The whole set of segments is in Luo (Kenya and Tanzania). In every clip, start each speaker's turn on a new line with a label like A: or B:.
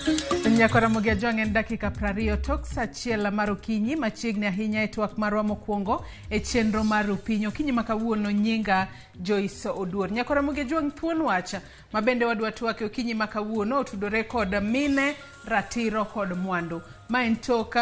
A: Nyakora Ramogi Ajwang' en dakika 20 tok sa achiel mar okinyi machiegni ahinya e twak marwa mokwongo e chenro mar Rupiny. Okinyi ma kawuono nyinga Joyce Oduor. Nyakora Ramogi Ajwang' thuon wach ma bende wadwa twak e okinyi ma kawuono otudore kod mine, ratiro kod mwandu. Ma en tok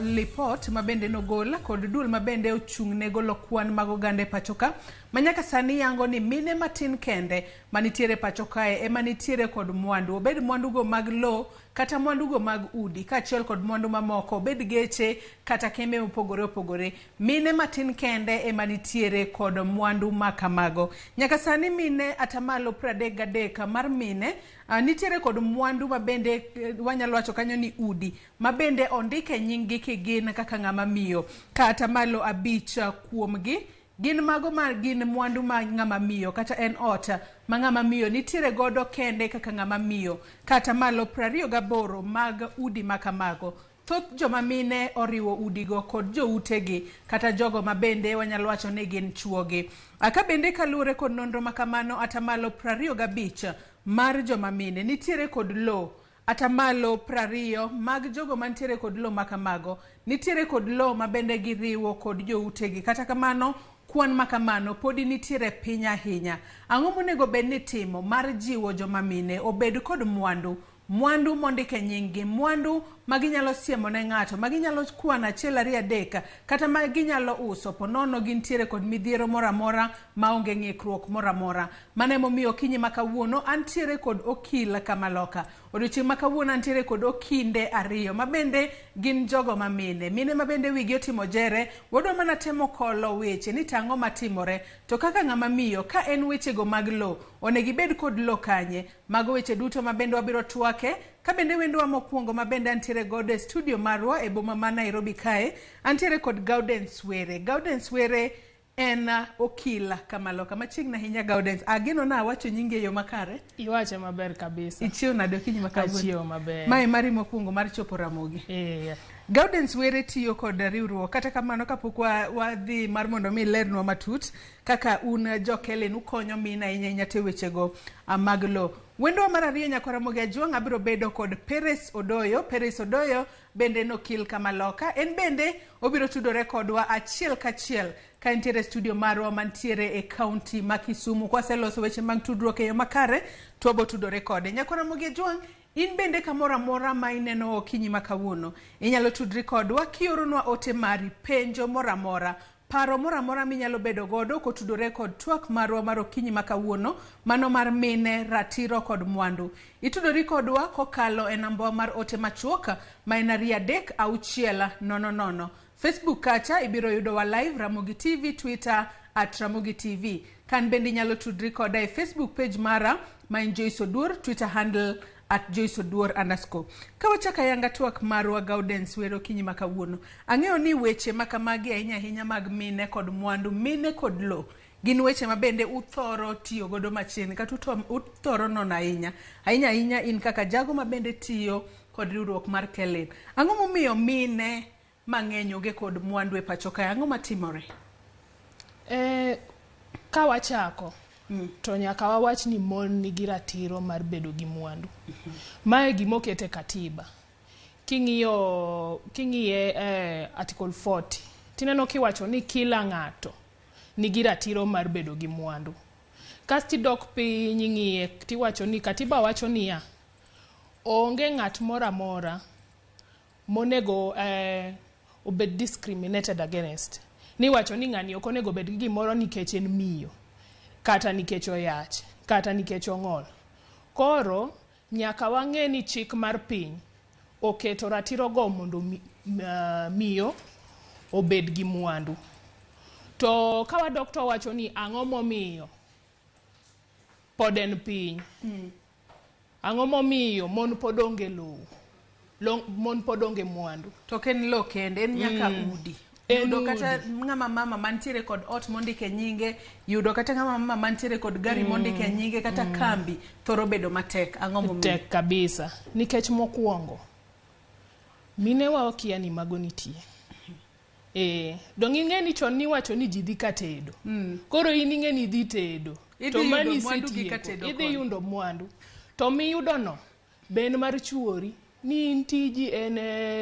A: lipot ma bende nogol kod duol ma bende ochung' ne golo kwan mag oganda e pachoka ma nyaka sani yango ni mine matin kende manitiere pacho kae ema nitiere kod mwandu, obed mwandugo mag lo kata mwandugo mag udi kaachiel kod mwandu mamoko, obed geche kata kembe mopogore opogore. Mine matin kende ema nitiere kod mwandu ma kamago. Nyaka sani mine atamalo 33 mar mine nitiere kod mwandu mabende wanyalo wacho kanyo ni udi mabende ondike nying gi kigin kaka ng'ama miyo, ka atamalo 5 kuomgi gin mago ma gin mwandu ma ng'ama miyo kata en ot ma ng'ama miyo nitiere godo kende kaka ng'ama miyo, kata malo 28 mag udi ma kamago. Thoth joma mine oriwo udigo kod joutegi kata jogo ma bende wanyalo wacho ni gin chuogi. Ka bende kaluwore kod nonro ma kamano, atamalo 25 mar joma mine nitiere kod lo. Atamalo 20 mag jogo mantiere kod lo makamago nitiere kod lo mabende giriwo kod joutegi. Kata kamano, kwan makamano podi nitiere piny ahinya. Ang'o monego bed ni timo mar jiwo joma mine obed kod mwandu? Mwandu mondike nying-gi, mwandu ma ginyalo siemo ne ng'ato, ma ginyalo kwano 1 2 3, kata ma ginyalo uso ponono gintiere kod midhiero moro amora maonge ng'ikruok moro amora. Mano emomiyo okinyi ma kawuono antiere kod okil Kamaloka. Odiochieng' ma kawuono antiere kod okinde ariyo ma bende gin jogo ma mine. Mine ma bende wigi otimo jere, wadwa mana temo kolo weche ni tang'o matimore. To kaka ng'ama miyo, ka en wechego mag lo, onego ibed kod lo kanye? Mago weche duto ma bende wabiro twake. Ka bende wendwa mokwongo ma bende antiere godo e studio marwa e boma ma Nairobi kae, antiere kod Gaudens Were. Gaudens Were en okil Kamaloka. Machiegni ahinya Gaudens. Ageno na awacho nyingi e yo makare.
B: Iwache maber kabisa.
A: Ichiew nade okinyi ma kawuono?
B: Achiew maber.
A: Mae mari mokwongo mar chopo Ramogi. Gaudens Were tiyo kod riwruok. Kata kamano kapok wadhi mar mondo mi lernwa matut kaka un jo Kellen ukonyo mine ahinya ahinya te wechego mag lo. Wendwa mar ariyo Nyakora Ramogi Ajwang' abiro bedo kod Peres Odoyo. Peres Odoyo bende en okil Kamaloka. En bende obiro tudore kodwa achiel kachiel ka entiere studio marwa mantiere e kaunti ma Kisumu. Kwaseloso weche mag tudruok e yo makare to wabo tudore kode. Nyakora Ramogi Ajwang', in bende kamoro amora ma ineno okinyi ma kawuono, inyalo tudri kodwa kioronwa ote mari, penjo moro amora, paro moro amora minyalo bedo godo kotudore kod twak marwa mar okinyi ma kawuono, mano mar mine, ratiro kod mwandu. Itudori kodwa kokalo e namba mar ote machuok ma en 2 3 6 0 0. Facebook kacha ibiro yudowa live Ramogi TV, Twitter at Ramogi TV. Kan bende inyalo tudri koda e Facebook page mara ma en Joyce Oduor, Twitter handle at Joyce Oduor underscore. Ka wachako ayanga twak marwa Gaudens Were okinyi ma kawuono, ang'eyo ni weche ma kamagi ahinya ahinya mag mine kod mwandu, mine kod lo, gin weche ma bende uthoro tiyo godo machiegni kata uthoro nono ahinya. Ahinya ahinya in kaka jago ma bende tiyo kod riwruok mar Kellen. Ang'o momiyo mine mang'eny onge kod mwandu e pacho kae? Ang'o matimore?
B: Ka wachako, to nyaka wawach ni mon nigi ratiro mar bedo gi mwandu. Mae gima oket e katiba. King'iye Article 40, tineno kiwacho ni kila ng'ato nigi ratiro mar bedo gi mwandu. Kasto idok piny ing'iye tiwacho ni katiba wacho niya, onge ng'at moro amora monego obed discriminated against. Niwacho ni ng'ani ok onego bed gi gimoro nikech en miyo, kata nikech oyach, kata nikech ong'ol. Koro nyaka wang'e ni chik mar piny oketo ratiro go mondo miyo obed gi mwandu. To ka wadok to wacho ni ang'o momiyo pod en piny? Ang'o momiyo mon pod onge lowo? Mon pod onge mwandu.
A: To ok en lowo kende, en nyaka udi. Yudo kata ng'ama mama mantiere kod ot mondike nyinge, yudo kata ng'ama mama mantiere kod gari mondike nyinge, kata kambi, thoro bedo matek. Ang'o momiyo?
B: Tek kabisa. Nikech mokwongo, minewa okia ni mago nitie. Dong' ing'e ni chon niwacho ni ji dhi ka tedo. Koro in ing'e ni idhi tedo.
A: Idhi
B: To
A: yudo
B: mani
A: mwandu gi
B: isetieko.
A: ka tedo
B: Idhi
A: koni.
B: yudo mwandu. To miyudo no, Be en mar chuori, ni in tiji en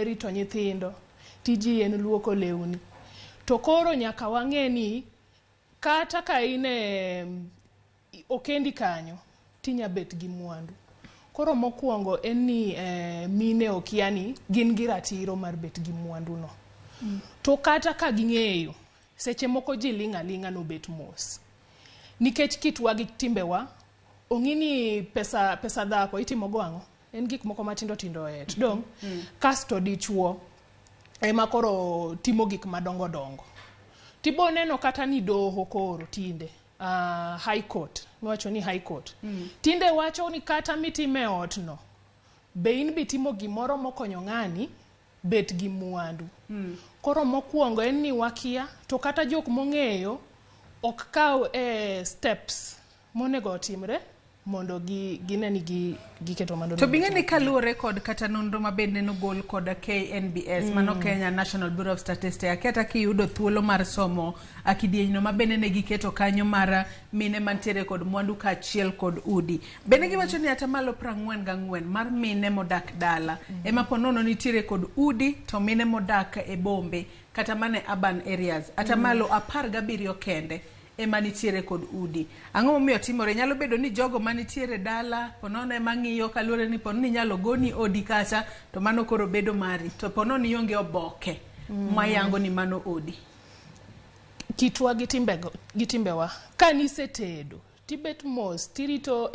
B: rito nyithindo, tiji en luoko lewni. To koro nyaka wang'e ni kata ka in e okendi kanyo, tinya bet gi mwandu. Koro mokwongo en ni mine okia ni gin gi ratiro mar bet gi mwandu no. To kata ka ging'eyo, seche moko ji ling' aling'a nobet mos. Nikech kitwa gi timbewa, ong'i ni pesa, pesa dhako itimo go ang'o? En gik moko matindo tindo e ot. Dong'? Kasto dichuo ema koro timo gik madongo dongo. Tibo neno kata ni doho koro tinde, High Court, miwacho ni High Court. Tinde wacho ni kata mitime ot no, be in bitimo gimoro mokonyo ng'ani bet gi mwandu. Koro mokwongo en ni wakia, to kata jok mong'eyo ok kaw steps monego otimre mondo gine ni giketo mwandu.
A: To bing'e ni kaluwore kod kata nonro ma bende nogol kod KNBS, mano Kenya National Bureau of Statistics, akia kiyudo thuolo mar somo kidienyno ma bende ne giketo kanyo mar mine mantiere kod mwandu kaachiel kod udi. Bende giwacho ni atamalo 44 mar mine modak dala ema ponono nitiere kod udi, to mine modak e bombe kata mana e urban areas atamalo 17 kende ema nitiere kod udi. Ang'o momiyo timore? Nyalo bedo ni jogo manitiere dala ponono ema ng'iyo kaluwore ni ponono inyalo goni odi kacha to mano koro bedo mari, to ponono ionge oboke mayango ni mano odi.
B: Kitwa gi timbewa, ka nisetedo tibet mos tirito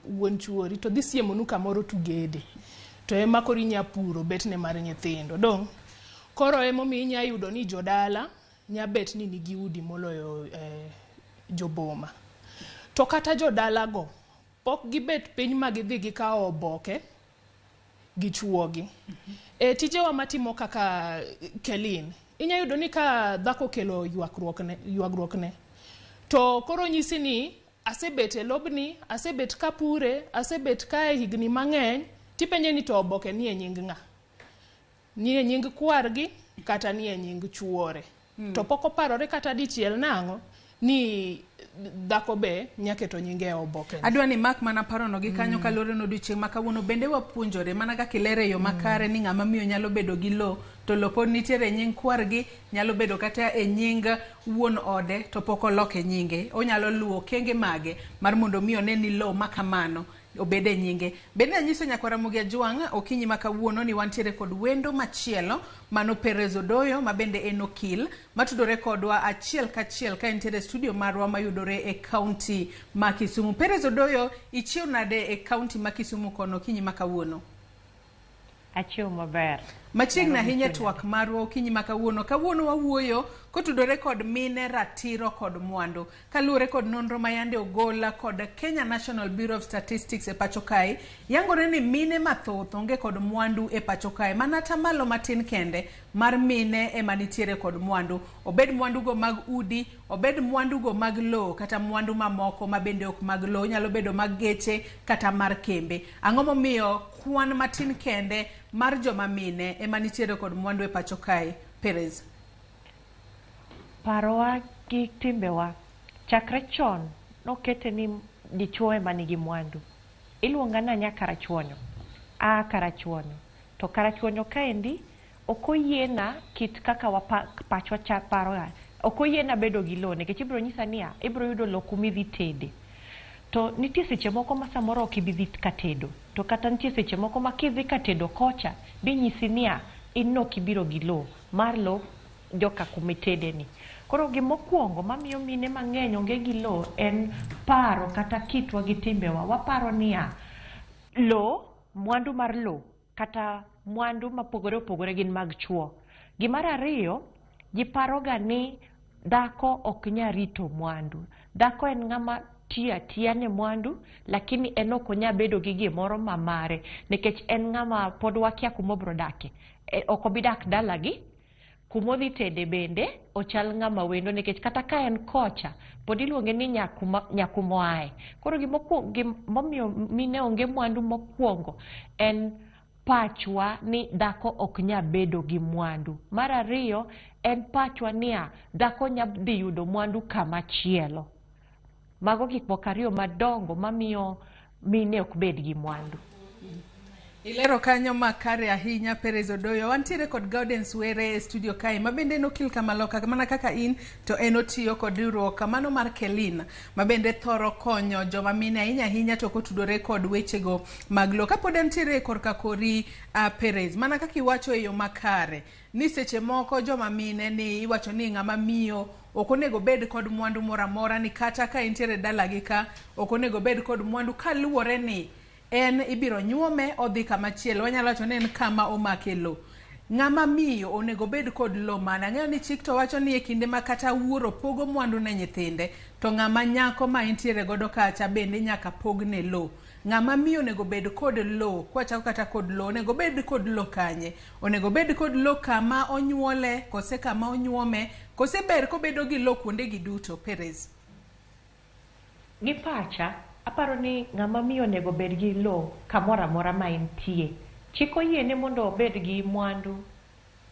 B: wuon chuori to dhi siemonu kamoro tugede, to ema koro inya puro betne mar nyithindo. Dong' koro emomiyo inya yudo ni jodala nya bet ni nigi udi moloyo joboma. To kata jodalago pok gibet piny ma gidhi gikawo oboke gi chuogi. E tijewa matimo kaka Kelin, inya yudo ni ka dhako okelo ywagruokne, to koro nyisi ni asebet e lobni, asebet kapure, asebet kae higni mang'eny, tipenje ni to oboke ni e nying ng'a? Ni e nying kwargi kata ni e nying chuore. To pok oparore kata dichiel nang'o ni dhako be nyaketo nyinge e oboke.
A: Adwa ni mak mana parono gi kanyo kaluwore ni odiochieng' ma kawuono bende wapuonjore mana kaka ilere e yo makare ni ng'ama miyo nyalo bedo gi lowo to lowo pod nitiere e nying kwargi, nyalo bedo kata e nying wuon ode to pok oloke nyinge. Onyalo luwo okenge mage mar mondo mi one ni lowo ma kamano obed e nyinge. Bende anyiso nyakwar Ramogi Ajwang' okinyi ma kawuono ni wantiere kod wendo machielo mano Perez Odoyo ma bende en okil matudore kodwa achiel kachiel ka entiere e studio marwa mayudore e kaunti ma Kisumu. Perez Odoyo, ichiew nade e kaunti ma Kisumu kono okinyi ma kawuono?
C: Achiew maber.
A: Machiegni ahinya twak marwa okinyi ma kawuono. Kawuono wawuoyo kotudore kod mine ratiro kod mwandu. Kaluwore kod nonro ma yande ogol kod Kenya National Bureau of Statistics e pacho kae, yangore ni mine mathoth onge kod mwandu e pacho kae. Mana atamalo matin kende mar mine ema nitiere kod mwandu. Obed mwandugo mag udi, obed mwandugo mag lowo, kata mwandu mamoko ma bende ok mag lowo, nyalo bedo mag geche kata mar kembe. Ang'o momiyo kwan matin kende mar joma mine ema nitiere kod mwandu e pacho kae? Perez.
C: Parowa gi timbewa chakre chon nokete ni dichuo ema nigi mwandu. Iluonga na nya Karachuonyo. A Karachuonyo. To Karachuonyo kaendi ok oyiena kit kaka pachwa cha paroga. Ok oyiena bedo gi lowo nikech ibiro nyisa niya, ibiro yudo lowo kuma idhi tede. To nitie seche moko ma samoro ok ibi dhi katedo. To kata nitie seche moko ma kidhi katedo kocha, binyisi niya, in nok ibiro gi lowo. Mar lowo joka kuma itede ni. Koro gimokwongo mamiyo mine mang'eny onge gi lowo en paro kata kitwa gi timbewa. Waparo niya, lowo, mwandu mar lowo, kata mwandu mopogore opogore gin mag chuo. Gimar ariyo, ji paroga ni dhako ok nyal rito mwandu. Dhako en ng'ama tiyo atiya ne mwandu, lakini en ok onyal bedo gi gimoro ma mare, nikech en ng'ama pod wakia kuma obiro dake. Ok obi dak dalagi, kumodhi tede bende ochal ng'ama wendo, nikech kata ka en kocha pod iluonge ni nyakuma oaye. Koro gimomiyo mine onge mwandu mokwongo en pachwa ni dhako ok nyal bedo gi mwandu. Mar ariyo en pachwa niya dhako nyalo dhi yudo mwandu kama chielo. Mago gik moko ariyo madongo mamiyo mine ok bed gi mwandu.
A: Ilero kanyo makare ahinya Perez Odoyo. Wantiere kod Gaudens Were e studio kae ma bende en okil kamaloka mana kaka in to en otiyo kod riwruok mano mar Kelin ma bende thoro konyo joma mine ahinya ahinya to kotudore kod wechego mag lowo. Kapod entiere korka kori Perez, mana kaka iwacho e yo makare ni seche moko joma mine ni iwacho ni ng'ama miyo ok onego bed kod mwandu moro amora ni kata ka entiere dalagi ka ok onego bed kod mwandu kaluwore ni en ibiro nyuome odhi kama chielo, wanyalo wacho ni en kama omake lo. Ng'ama miyo onego bed kod lo mane? Ang'eyo ni chik to wacho ni e kinde ma kata wuoro pogo mwandu ne nyithinde, to ng'ama nyako ma entiere godo kacha bende nyaka pogne lo. Ng'ama miyo onego bed kod lo, kwachako kata kod lo, onego bed kod lo kanye? Onego bed kod lo kama onyuole, kose kama onyuome, kose ber kobedo gi lo kuonde gi duto, Perez?
C: Gi pacha, aparo ni ng'ama miyo onego bed gi lowo kamoro amora ma entie. Chik oyiene mondo obed gi mwandu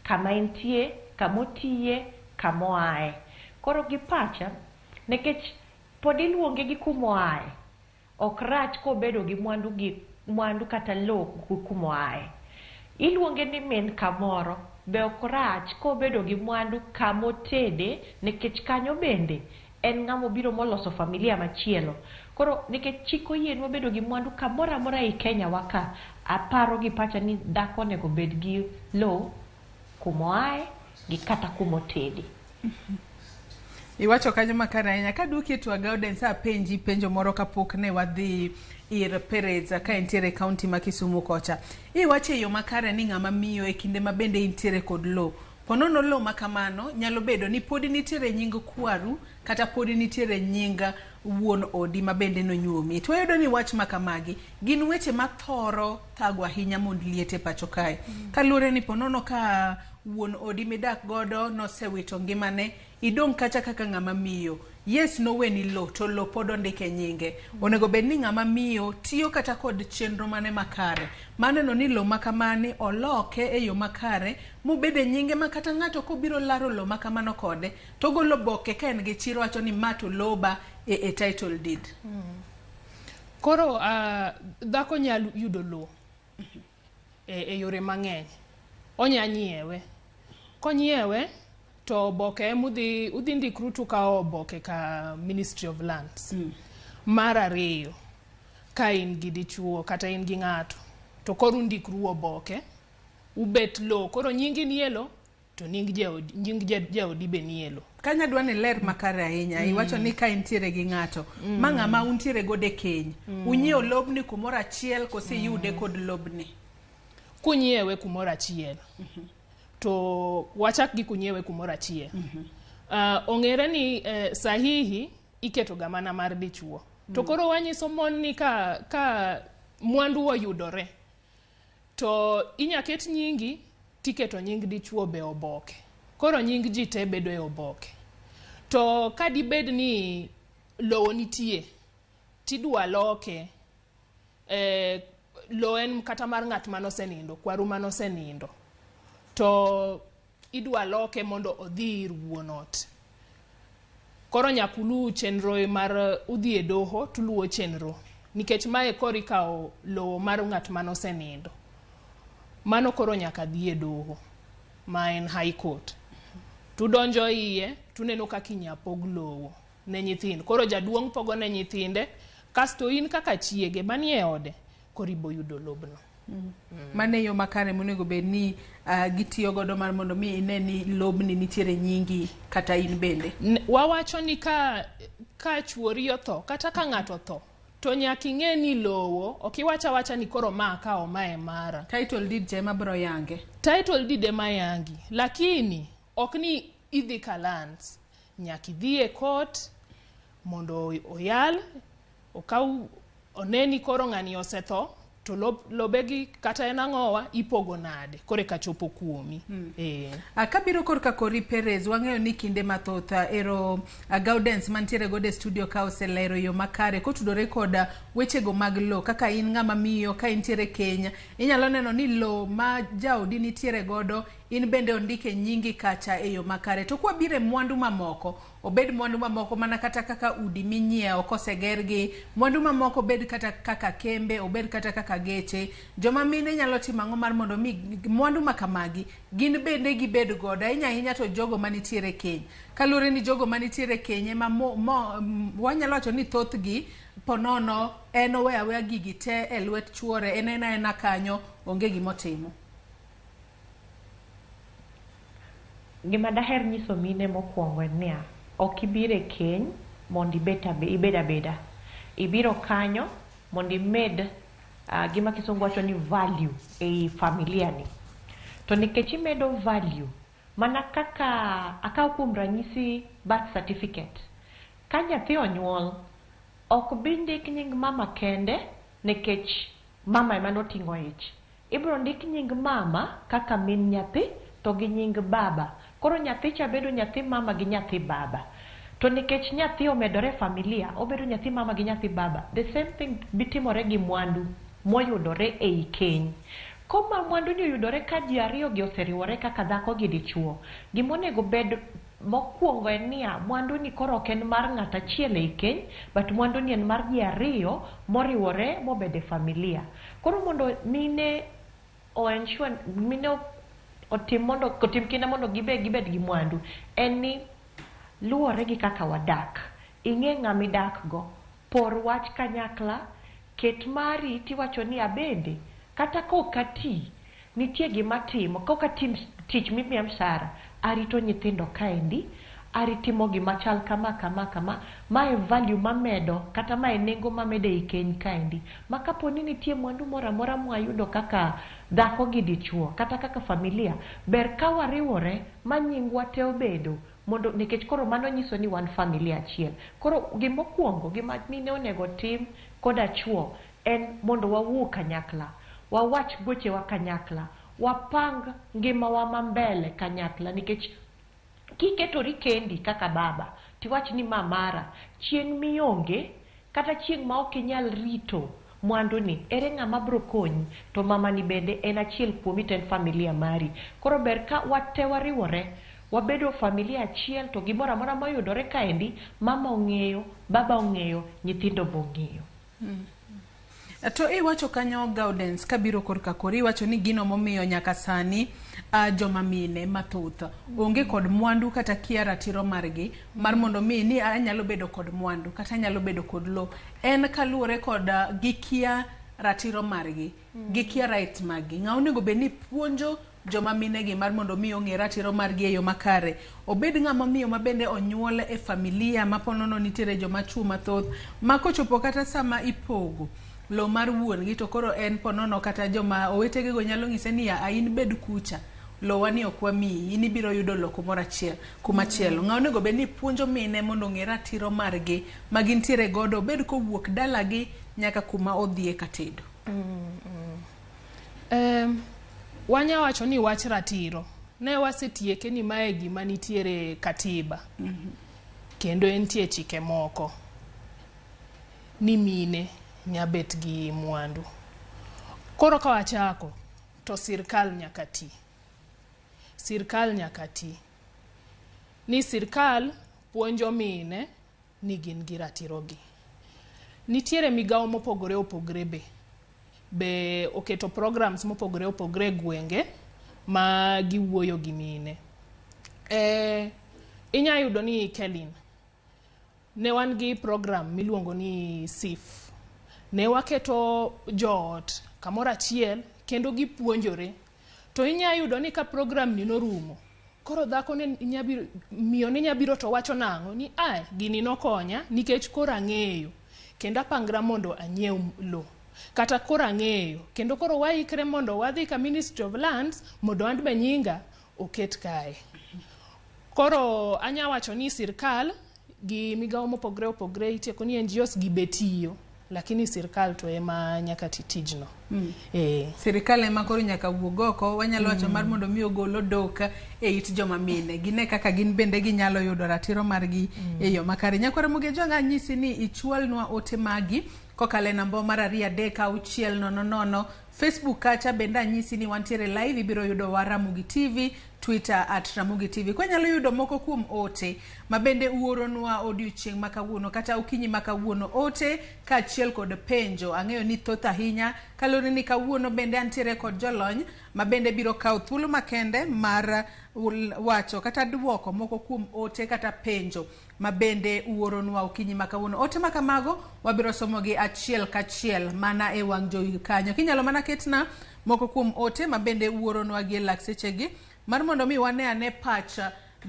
C: kama entie, kama otiye, kama oaye. Koro gi pacha, nikech pod iluonge gi kuma oaye, ok rach kobedo gi mwandu kata lowo kuma oaye. Iluonge ni min kamoro, be ok rach kobedo gi mwandu kama otede, nikech kanyo bende en ng'ama obiro moloso familia machielo. Koro nikech chik oyienwa bedo gi mwandu kamoro amora ei Kenya wa ka, aparo gi pacha ni dhako onego bed gi lowo kuma oaye gi kata kuma otede.
A: Iwacho kanyo makare ahinya. Kaduoki e twak Gaudens apenji penjo moro kapok ne wadhi ir Perez ka entiere e kaunti ma Kisumu kocha. Iwacho e yo makare ni ng'ama miyo e kinde ma bende intiere kod lowo. Ponono lowo ma kamano nyalo bedo ni podi nitiere nying kwaru kata podi nitiere nying wuon odi ma bende nonyuomi. To wayudo ni wach ma kamagi gin weche mathoro thago ahinya mond liete pacho kae. Kaluwore ni ponono ka wuon odi midak godo nosewito ngimane, idong' kacha kaka ng'ama miyo. Yes, noweni lowo to lowo pod ondike nyinge. Onego bed ni ng'ama miyo tiyo kata kod chenro mane makare. Maneno ni lowo makamani oloke e yo makare mobed e nyinge ma kata ng'ato kobiro laro lowo makamano kode to ogolo oboke ka en gi chir owacho ni ma to loba e title deed.
B: Koro dhako nyalo yudo lowo e yore mang'eny. Onya nyiewe. Konyiewe to oboke emudhi udhi ndikru tukawo oboke ka Ministry of Lands. Mar ariyo, ka in gi dichuo kata in gi ng'ato, to koro undikru oboke, ubet lowo. Koro nyingi nie lowo, to nying jaodi be nie lowo.
A: Kanya dwa ni ler makare ahinya. Iwacho ni ka intiere gi ng'ato, ma ng'ama untiere godo e keny, unyiewo lobni kumoro achiel kose iyude kod lobni?
B: Kunyiewe kumoro achiel. To wachak gi kunyiewe kumoro achiel. Ong'ere ni sahihi iketo ga mana mar dichuo. To koro wanyiso mon ni ka mwandu oyudore, to inya ket nyingi tiketo nying dichuo be oboke. Koro nying ji te bedo e oboke. To ka dibed ni lowo nitie, tidwa loke, lowo en kata mar ng'at manosenindo, kwaru manosenindo, to idwa loke mondo odhi ir wuon ot. Koro nyaka uluw chenro mar udhi e doho tuluwo chenro. Nikech mae koro ikawo lowo mar ng'at manosenindo. Mano koro nyaka dhi e doho, ma en High Court. Tudonjo iye, tuneno kaka inya pog lowo ne nyithindo. Koro jaduong' pogo ne nyithinde, kasto in kaka chiege manie ode, koro ibo yudo lobno.
A: Mano e yo makare monego bed ni gitiyo godo mar mondo mi ine ni lobni nitiere nyingi kata in bende.
B: Wawacho ni ka chuori otho, kata ka ng'ato otho, to nyaka ing'e ni lowo, ok iwach awacha ni koro ma akawo ma e mara.
A: Title deed cha ema biro yange.
B: Title deed ema yangi, lakini ok ni idhi ka lands. Nyaka idhi e court mondo oyal, okaw one ni koro ng'ani osetho, to lobegi kata en ang'owa ipogo nade koro eka chopo kuomi.
A: Kabiro korka kori Perez, wang'eyo ni kinde mathoth ero Gaudens mantiere godo e studio ka oselero yo makare kotudore kod wechego mag lowo. Kaka in ng'ama miyo ka intiere Kenya, inyalo neno ni lowo ma jaodi nitiere godo in bende ondike nyingi kacha e yo makare. To kwabiro e mwandu mamoko, Obed mwandu mamoko mana kata kaka udi minyiewo kosegergi, mwandu mamoko obed kata kaka kembe, obed kata kaka geche. Joma mine nyalo timo ang'o mar mondo mi mwandu ma kamagi gin bende gibed godo, ahinya ahinya to jogo manitiere e keny. Kaluwore ni jogo manitiere e keny ema wanyalo wacho ni thothgi ponono en oweyo aweya gigi te e lwet chuore, en en aena kanyo, onge gimotimo.
C: Gima daher nyiso mine mokwongo en niya, ok ibiro e keny mondo ibet ibed abeda. Ibiro kanyo mondo imed gima kisungu wacho ni value ei familia ni. To nikech imedo value, mana kaka akaw kuom ranyisi birth certificate. Ka nyathi onyuol, ok bi ndik nying mama kende nikech mama ema noting'o ich. Ibiro ndik nying mama kaka min nyathi to gi nying baba. Koro nyathi cha bedo nyathi mama gi nyathi baba. To nikech nyathi omedore e familia, obedo nyathi mama gi nyathi baba. The same thing bitimore gi mwandu moyudore ei keny. Koma mwandu ni oyudore ka ji ariyo gi oseriwore kaka dhako gi dichuo. Gimonego bed mokwongo en niya, mwandu ni koro ok en mar ng'at achiel ei keny, but mwandu ni en mar ji ariyo moriwore mobedo e familia. Koro mondo mine o ensure, mine otim mondo otim kinda mondo gibe gibed gi mwandu, en ni luwore gi kaka wadak. Ing'e ng'ama idak go, por wach kanyakla, ket mari tiwacho ni abende kata kok ati, nitie gima atimo, kok atim tich mimiya mshahara, arito nyithindo kaendi, aritimo gima chal kama kama kama, mae value mamedo kata mae nengo mamedo ei keny kaendi. Ma kapo ni nitie mwandu moro amora mwayudo kaka dhako gi dichuo kata kaka familia, ber ka wariwore ma nyingwa te obedo mondo nikech koro mano nyiso ni wan familia achiel. Koro gimokwongo gima mine onego tim koda chuo en mondo wawuo kanyakla, wawach wechewa kanyakla, wapang ngimawa ma mbele kanyakla nikech kiketori kendi kaka baba tiwach ni ma mara chieng' mionge kata chieng' ma ok inyal rito mwandu ni ere ng'ama bro konyi to mama ni bende en achiel kuomi to en familia mari. Koro ber ka wate wariwore wabedo familia achiel to gimoro amora moyudore kaendi mama ong'eyo, baba ong'eyo, nyithindo be ong'eyo.
A: To iwacho kanyo Gaudens, kabiro korka kori, iwacho ni gino momiyo nyaka sani joma mine mathoth onge kod mwandu kata kia ratiro margi mar mondo mi ni anyalo bedo kod mwandu kata anyalo bedo kod lo en kaluwore kod gikia ratiro margi, gikia rights margi. Ng'a onego bed ni puonjo joma mine gi mar mondo mi ong'e ratiro margi e yo makare? Obed ng'ama miyo ma bende onyuol e familia ma ponono nitiere joma chuo mathoth ma kochopo kata sama ipogo lo mar wuon gi to koro en ponono kata joma owetege go nyalo nyise ni ya in bed kucha, lowa ni ok wamiyi, in ibiro yudo lo kumoro achiel kumachielo. Ng'a onego bed ni puonjo mine mondo ong'e ratiro margi ma gintiere godo, obed kowuok dalagi nyaka kuma odhiye katedo?
B: Wanya wacho ni wach ratiro ne wasetieke ni mae gima nitiere katiba kendo entie chike moko ni mine nyabet gi mwandu. Koro ka wachako to sirkal nyaka ti. Sirkal nyaka ti. Ni sirkal puonjo mine ni gin gi ratiro gi. Nitiere migawo mopogore opogore be oketo programs mopogore opogore e gwenge ma giwuoyo gi mine. Inya yudo ni Kelin, ne wan gi program miluongo ni SIF. Ne waketo joot kamoro achiel kendo gipuonjore. To inya yudo ni ka program ni norumo, koro dhako ne nyabiro, miyo ne nyabiro to wacho nang'o ni a gini nokonya nikech koro ang'eyo kendo apangra mondo anyiew lo. Kata koro ang'eyo kendo koro waikre mondo wadhi ka Ministry of Lands mondo an be nyinga oket kae. Koro anya wacho ni sirkal gi migawo mopogore opogore itieko ni NGOs gi be tiyo, lakini sirkal to ema nyaka ti tijno.
A: Sirikal ema koro nyaka wuog oko, wanyalo wacho mar mondo mi ogol odok e it joma mine, gine kaka gin bende ginyalo yudo ratiro margi e yo makare. Nyakwara Mugejo, anyisi ni ichwalnwa ote magi kokalo e namba mar 2 3 6 0 0. Facebook kacha bende anyisi ni wantiere live, ibiro yudo wa Ramogi TV, Twitter at Ramogi TV. Kwanyalo yudo moko kuom ote ma bende uoronwa odiochieng' ma kawuono kata okinyi ma kawuono, ote kaachiel kod penjo. Ang'eyo ni thoth ahinya kaluwore ni kawuono bende antiere kod jolony ma bende biro kawo thuolo makende mar wacho kata duoko moko kuom ote kata penjo ma bende uoronwa okinyi ma kawuono. Ote ma kamago wabiro somogi achiel kachiel mana e wang' jowi kanyo. Kinyalo mana ketna moko kuom ote ma bende uoronwa gi e lak sechegi mar mondo mi wane ane pach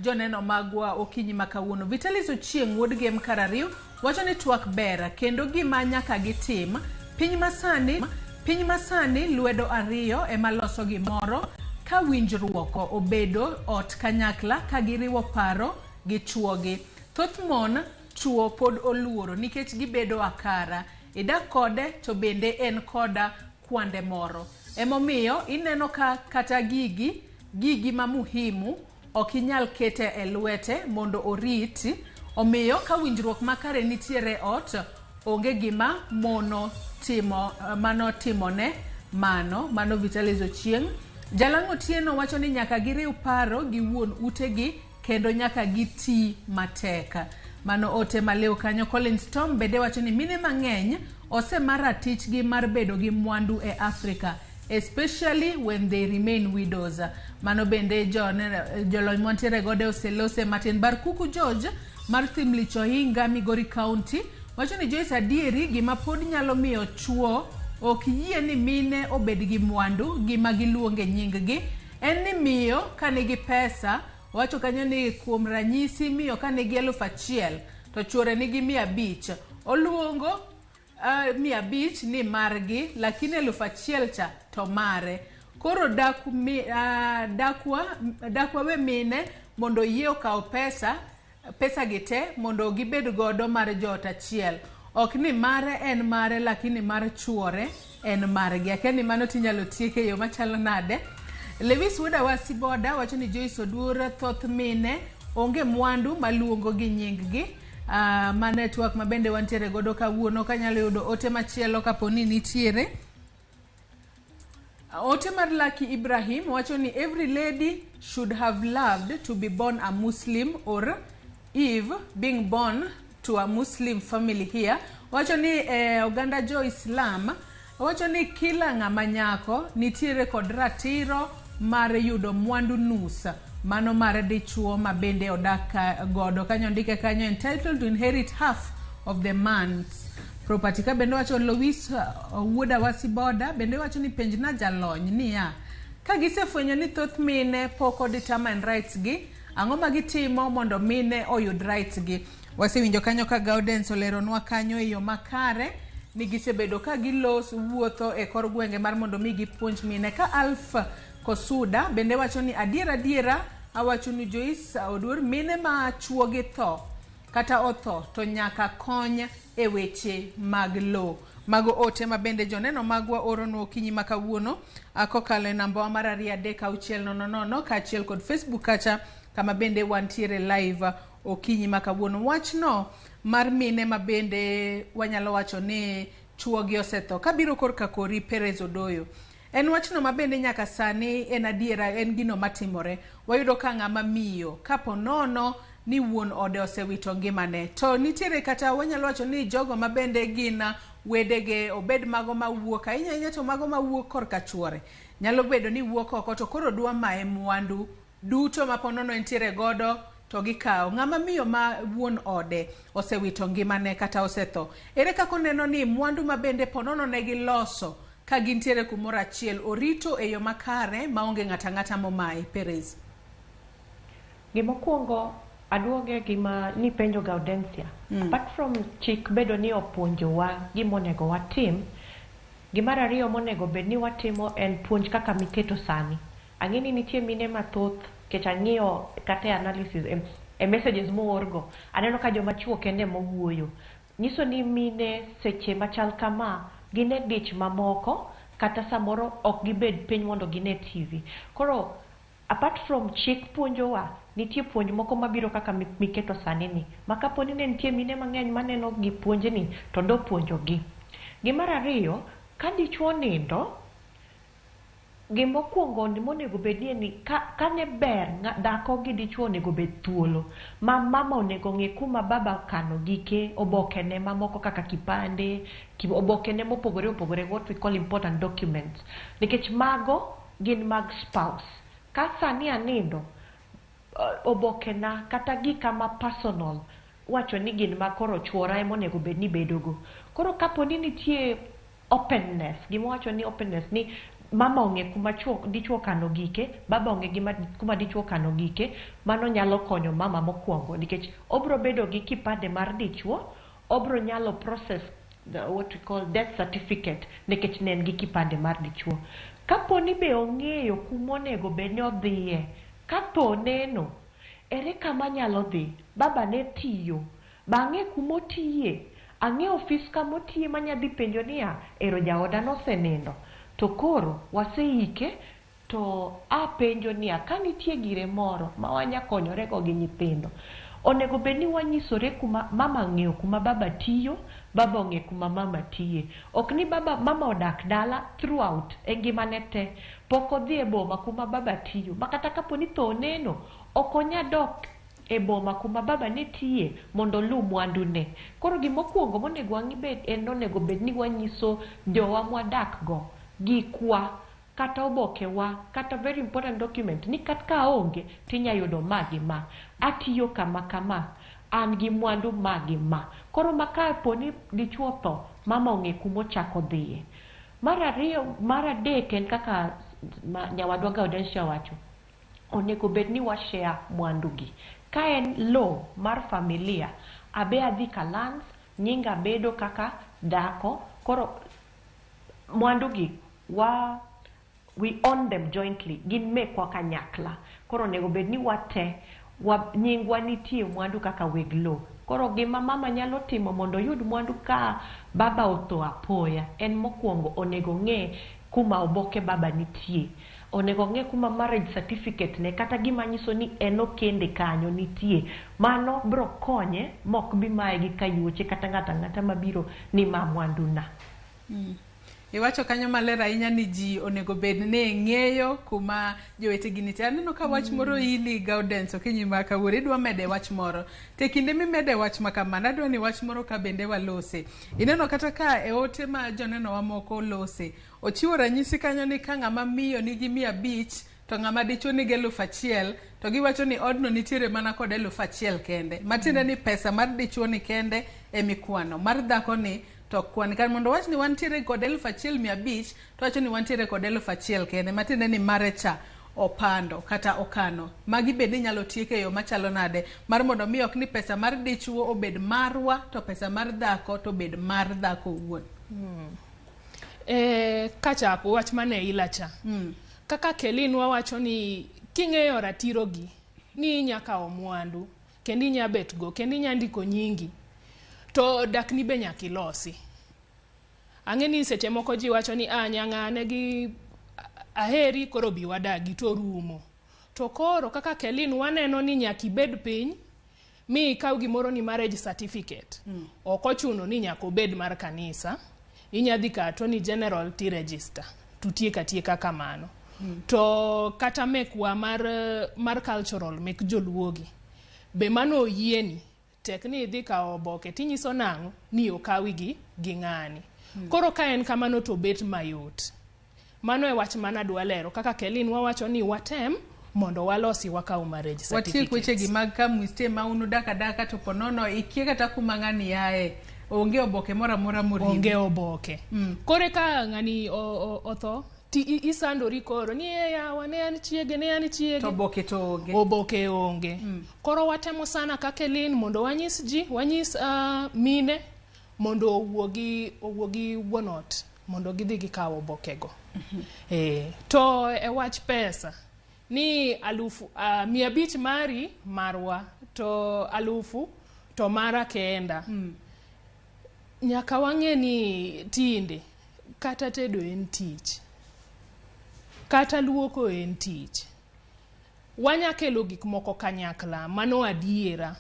A: joneno magwa okinyi ma kawuono. Vitalis Ochieng' wuod Gem Karariw wacho ni twak ber kendo gima nyaka gitim piny masani lwedo ariyo ema loso gimoro ka winjruok obedo ot kanyakla ka giriwo paro gi chuogi. Thoth mon chuo pod oluoro nikech gibedo akara. Idak kode to bende en koda kwande moro. Emomiyo ineno ka kata gigi ma muhimu ok inyal kete e lwete mondo oriti. Omiyo ka winjruok makare nitiere ot, onge gima mono timo mano timone mano. Mano Vitalis Ochieng'. Jalang' Otieno wacho ni nyaka giriw paro gi wuon utegi kendo nyaka giti matek. Mano ote maliw kanyo. Collins Tom bende wacho ni mine mang'eny osema ratichgi mar bedo gi mwandu e Africa, especially when they remain widows. Mano bende jolony mwantiere godo oselose matin. Barkuku George mar Thimlich Ohinga, Migori County wacho ni Joyce, adieri gima pod nyalo miyo chuo ok yie ni mine obed gi mwandu gima giluonge nying gi en ni miyo ka nigi pesa. Wacho kanyo ni kuom ranyisi miyo ka nigi 1000 to chuore nigi 500, oluongo 500 ni margi, lakini 1000 cha to mare. Koro dak, mi, dakwa we mine mondo oyie okaw pesa gi te mondo gibed godo mar joot achiel. Ok ni mare en mare, lakini mar chuore en margi. Akia ni mano tinyalo tiek e yo machalo nade. Lewis Wuoda Wasiboda wacho ni Joyce Oduor, thoth mine onge mwandu maluongo gi nying gi. Ma network ma bende wantiere godo kawuono. Kanyalo yudo ote machielo kapo ni nitiere. Ote mar Lucky Ibrahim wacho ni every lady should have loved to be born a Muslim or if being born to a Muslim family here. Wacho ni oganda jo Islam wacho ni kila ng'ama nyako nitiere kod ratiro mar yudo mwandu nus mano mar dichuo ma bende odak godo. Kanyo ndike kanyo, entitled to inherit half of the man's property. Ka bende wacho Louis Wuoda Wasiboda bende wacho ni penjna jalony niya, ka gisefwenyo ni thoth mine pok o determine rights gi, ang'o ma gitimo mondo mine oyud rights gi? Wasewinjo kanyo ka Gaudens oleronwa kanyo e yo makare ni gisebedo ka gilos wuotho e kor gwenge mar mondo mi gipuonj mine. Ka Alf Kosuda bende wacho ni adiera adiera awacho ni Joyce Oduor, mine ma chuogi tho kata otho to nyaka kony e weche mag lowo. Mago ote ma bende joneno magwa oronwa okinyi ma kawuono kokalo e namba wa mar 23600 kaachiel kod Facebook kacha kama bende wantiere live okinyi ma kawuono. Wachno mar mine ma bende wanyalo wacho ni chuogi osetho kabiro korka kori Perez Odoyo en wachno ma bende nyaka sani en adiera, en gino matimore. Wayudo ka ng'ama miyo kapo nono ni wuon ode osewito ngimane to nitiere kata wanyalo wacho ni jogo ma bende gin wedege, obed mago mawuok ahinya ahinya to mago mawuok korka chuore nyalo bedo ni wuok oko to koro dwa maye mwandu duto ma ponono entiere godo to gikawo. Ng'ama miyo ma wuon ode osewito ngimane kata osetho, ere kaka oneno ni mwandu ma bende ponono ne giloso ka gintiere kumoro achiel orito e yo makare maonge ng'ato ang'ata momaye, Perez?
C: Gimokwongo aduoge gima nipenjo Gaudensia. Apart from chik bedo ni opuonjowa gima onego watim, gimar ariyo monego bed ni watimo en puonj kaka miketo sani. Ang'e ni nitie mine mathoth kech ang'iyo kata e analysis e messages moorgo aneno ka joma chuo kende mowuoyo. Nyiso ni mine seche machal kama gin e dich mamoko kata samoro ok gibed piny mondo gine TV. Koro apart from chik puonjowa, nitie puonj moko mabiro kaka miketo sani ni ma kapo ni ne nitie mine mang'eny maneno gi puonjni to dopuonjogi. Gimar ariyo, ka dichuo nindo Gimokwongo monego bedie ni kane ber dhako gi dichuo onego bed thuolo ma mama onego ng'e kuma baba okano gike, obokene mamoko kaka kipande, obokene mopogore opogore, what we call important documents, nikech mago gin mag spouse. Ka sani anindo, obokena kata gika ma personal wacho ni gin ma koro chuora ema onego bed ni bedogo. Koro kapo ni nitie openness, gima wacho ni openness ni mama ong'e kuma dichuo okano gike, baba ong'e kuma dichuo okano gike, mano nyalo konyo mama mokwongo nikech obro bedo gi kipande mar dichuo, obro nyalo process the, what we call death certificate nikech ne en gi kipande mar dichuo. Kapo ni be ong'eyo kuma onego bed ni odhiye, ka tho neno, ere kama anyalo dhi? Baba ne tiyo, be ang'e kuma otiye? Ang'e ofis kama otiye manya dhi penjo niya, ero jaoda nosenindo, to koro waseike, to apenjo niya, ka nitie gire moro ma wanya konyorego gi nyithindo, onego bed ni wanyisore kuma mama ong'eyo kuma baba tiyo, baba ong'e kuma mama tiye. Ok ni baba mama odak dala throughout e ngimane te, pok odhi e boma kuma baba tiyo, ma kata kapo ni tho oneno, ok onya dok e boma kuma baba ne tiye mondo oluw mwandune. Koro gimokwongo monego wang'i bed en onego bed ni wanyiso jowa mwadak go gikwa kata obokewa kata very important document ni kata ka aonge tinya yudo ma gi ma, atiyo kama kama, an gi mwandu ma gi ma. Koro ma kapo ni dichuo otho, mama ong'e kumochako dhiye. Mar ariyo, mar adek en kaka nyawadwa Gaudensia wacho, onego bed ni wa share mwandu gi. Ka en low mar familia, abe adhi ka lands, nyinga bedo kaka dhako, koro mwandu gi we own them jointly, gin mekwa kanyakla. Koro onego bed ni wate, nyingwa nitie mwandu kaka weg low. Koro gima mama nyalo timo mondo oyud mwandu ka baba otho apoya, en mokwongo onego ng'e kuma oboke baba nitie. Onego ng'e kuma marriage certificate ne kata gima nyiso ni en okende kanyo nitie. Mano bro konye mok bi maye gi kayuoche kata ng'ato ang'ata mabiro ni ma mwandu na.
A: Iwacho kanyo maler ahinya ni ji onego bed ni ng'eyo kuma jowetegi nitie. Aneno ka wach moro ili Gaudens okinyi ma kawuono, idwa mede wach moro. To e kinde mimede wach ma kamano, adwa ni wach moro ka bende walose. Ineno kata ka e ote ma joneno wa moko lose, ochiwo ranyisi kanyo ni ka ng'ama miyo nigi 500 to ng'ama dichuo nigi 1000, to giwacho ni odno nitiere mana kod 1000 kende. Matiende ni pesa mar dichuo ni kende emikwano, mar dhako ni to kwan kar mondo wach ni wantiere kod 1500, to wacho ni wantiere kod 1000 kende, matiende ni mare cha opando kata okano. Magi bende inyalo tiek e yo machalo nade mar mondo mi ok ni pesa mar dichuo obed marwa to pesa mar dhako to obed mar dhako owuon.
B: Kachako wach mane ila cha. Kaka Kelin wawacho ni king'eyo ratiro gi ni inya kawo mwandu kendo inya bet go kendo inya ndiko nyingi to dakni be nyaka ilosi. Ang'e ni seche moko ji wacho ni nyang'ane gi aheri koro bi wadagi to rumo. To koro kaka Kelin waneno ni nyaka ibed piny mi ikaw gimoro ni marriage certificate. Ok ochuno ni nyaka obed mar kanisa. Inya dhi ka Attorney General ti register. Tutiek atieka kamano. To kata mekwa mar cultural mek joluogi be mano oyieni tek ni idhi kawo oboke tinyiso nang'o ni okawi gi ng'ani. Koro ka en kamano to bet mayot. Mano e wach mana adwa lero kaka Kelin wawacho ni watem mondo walosi wakaw marriage
A: Watiek
B: certificates.
A: wechegi mag kamwiste ma un udak adaka to ponono ikia kata kuma ng'ani yae. Onge oboke moro amora moriwi.
B: Onge oboke. Koro ka ng'ani otho ti isandori koro ni e yawa ne an chiege, ne an chiege.
A: To oboke to onge.
B: Oboke onge. Koro watemo sana kaka Kelin mondo wanyis ji, wanyis mine mondo owuogi wuon ot mondo gidhi gikaw obokego. To e wach pesa ni 500 mari marwa to 1000 to mara kenda. Nyaka wang'e ni tinde kata tedo en tich, kata luoko en tich. Wanya kelo gik moko kanyakla, mano adiera.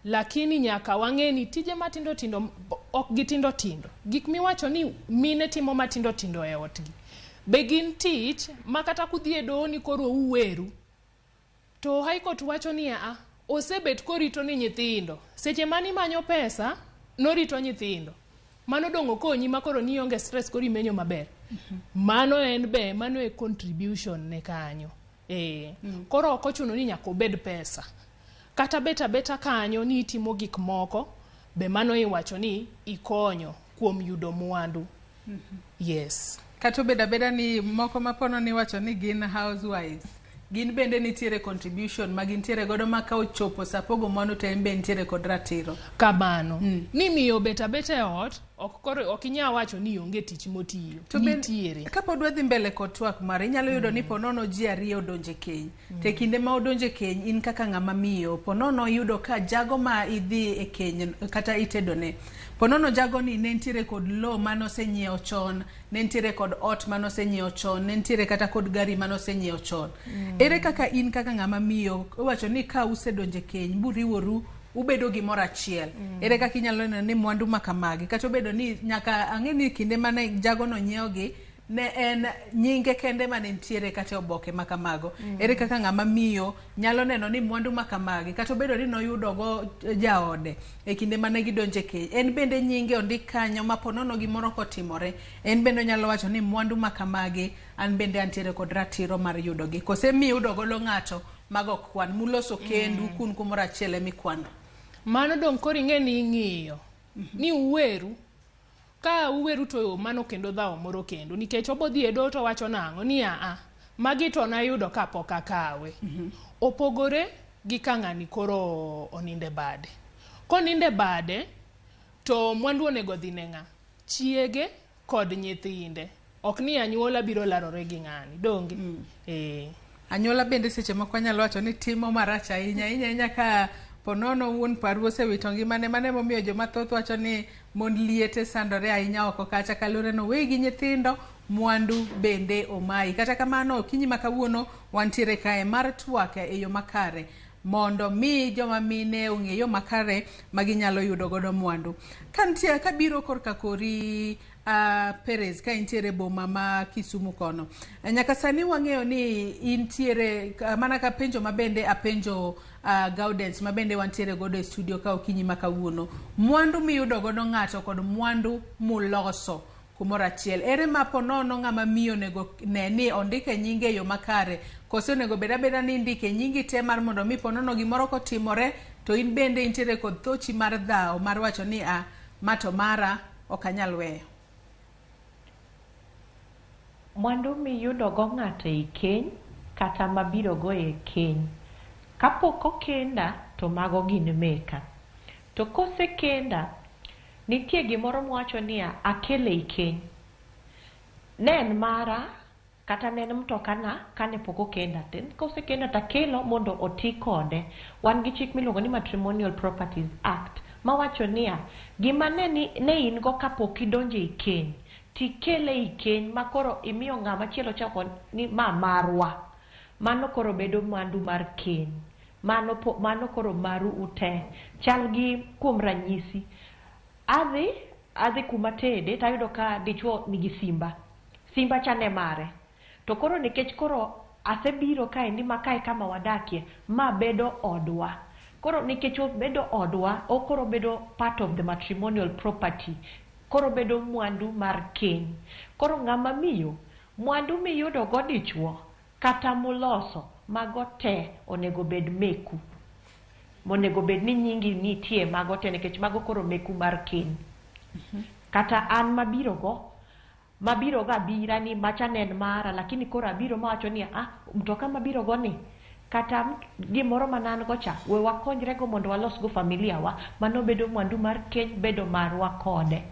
B: Lakini nyaka wang'e ni tije matindo tindo ok gitindo tindo. Gik miwacho ni mine timo matindo tindo e otgi Be gin tich ma kata kudhi e doho ni koro uweru, to High Court wacho ni a osebet korito ni nyithindo. Seche mane imanyo pesa, norito nyithindo. Mano dong' okonyi ma koro nionge stress koro imenyo maber. Mano en be, mano e contribution ne kanyo. Koro ok ochuno ni nyaka obed pesa. Kata bet abeta kanyo ni itimo gik moko, be mano iwacho ni ikonyo kuom yudo mwandu. Yes.
A: Kata obedo abeda ni moko mapono ni iwacho ni gin housewives, gin bende nitiere contribution ma gintiere godo ma ka ochopo sa pogo mwandu to en be nitiere kod ratiro.
B: Kamano. Ni miyo bet abeta e ot, ok koro ok inyal wacho ni onge tich motiyo.
A: To ben-
B: Nitiere.
A: Kapod wadhi mbele kod twak mare, inyalo yudo ni ponono ji ariyo odonjo e keny. To e kinde ma odonjo e keny, in kaka ng'ama miyo, ponono iyudo ka jago ma idhi e keny kata itedone, ponono jagoni ne nitiere kod lowo mane osenyiewo chon, ne nitiere kod ot mane osenyiewo chon, ne nitiere kata kod gari mane osenyiewo chon. Ere kaka in kaka ng'ama miyo, iwacho ni ka usedonjo e keny, buriworu, ubedo gimoro achiel. Ere kaka inyalo neno ni mwandu ma kamagi, kata obedo ni nyaka ang'e ni kinde mane jagono nyiewogi, ne en nyinge kende mane nitiere kata e oboke ma kamago. Ere kaka ng'ama miyo nyalo neno ni mwandu ma kamagi, kata obedo ni noyudogo jaode e kinde mane gidonjo e keny, en bende nyinge ondik kanyo ma ponono gimoro kotimore, en bende onyalo wacho ni mwandu ma kamagi an bende antiere kod ratiro mar yudogi. Kose miyudo godo ng'ato mago ok kwan, muloso kendu kun kumoro achiel emikwano.
B: Mano dong' koro ing'e ni ing'iyo. Ni uweru. Ka uweru to mano kendo dhawo moro kendo. Nikech obodhi e doho to wacho nang'o? Ni a magi to nayudo kapok akawe. Opogore gi ka ng'ani koro oninde bade. Koninde bade, to mwandu onego dhi ne ng'a? Chiege kod nyithinde. Ok ni anyuola biro larore gi ng'ani. Donge?
A: Anyuola bende seche moko anyalo wacho ni timo marach ahinya, ahinya ahinya ka ponono wuon paru osewito ngimane. Mano emomiyo joma thoth wacho ni mond liete sandore ahinya oko kacha kaluwore ni owegi gi nyithindo, mwandu bende omayi. Kata kamano, okinyi ma kawuono wantiere kae mar twak e yo makare mondo mi joma mine ong'e yo makare ma ginyalo yudo godo mwandu. Ka nitie, kabiro korka kori Perez, ka intiere boma ma Kisumu kono. Nyaka sani wang'eyo ni intiere mana ka penjo mabende apenjo Gaudens mabende wantiere godo e studio ka okinyi ma kawuono. Mwandu miyudo godo ng'ato kod mwandu muloso kumoro achiel. Ere ma ponono ng'ama miyo onego ne ni ondike nyinge e yo makare, kose onego bed abeda ni indike nyingi te mar mondo mi ponono gimoro kotimore to in bende intiere kod thochi mar dhawo mar wacho ni a ma to mara ok anyal weyo.
C: Mwandu miyudo go ng'ato ei keny kata mabiro go e keny. Kapok okenda to mago gin meka. To kosekenda, nitie gimoro mwacho niya, akele ei keny. Ne en mara kata ne en mtokana kane pok okenda. Then kosekenda takelo mondo oti kode. Wan gi chik miluongo ni Matrimonial Properties Act mawacho niya, gima ne in go kapok idonjo ei keny, tikele ei keny ma koro imiyo ng'ama chielo chako ni ma marwa. Mano koro bedo mwandu mar keny. Mano koro maru ute. Chal gi kuom ranyisi, adhi kuma tede tayudo ka dichuo nigi simba. Simba cha ne mare. To koro nikech koro asebiro kaendi ma kae kama wadakie, ma bedo odwa. Koro nikech obedo odwa, okoro bedo part of the matrimonial property. Koro bedo mwandu mar keny. Koro ng'ama miyo, mwandu miyudo go dichuo kata muloso, mago te onego bed meku. Monego bed ni nyingi nitie mago te nikech mago koro meku mar keny. Kata an mabiro go, mabiro go abira ni macha ne en mara, lakini koro abiro mawacho ni mtoka mabiro go ni kata gimoro mane an go cha, we wakonyre go mondo walos go familia wa, mano bedo mwandu mar keny, bedo marwa kode.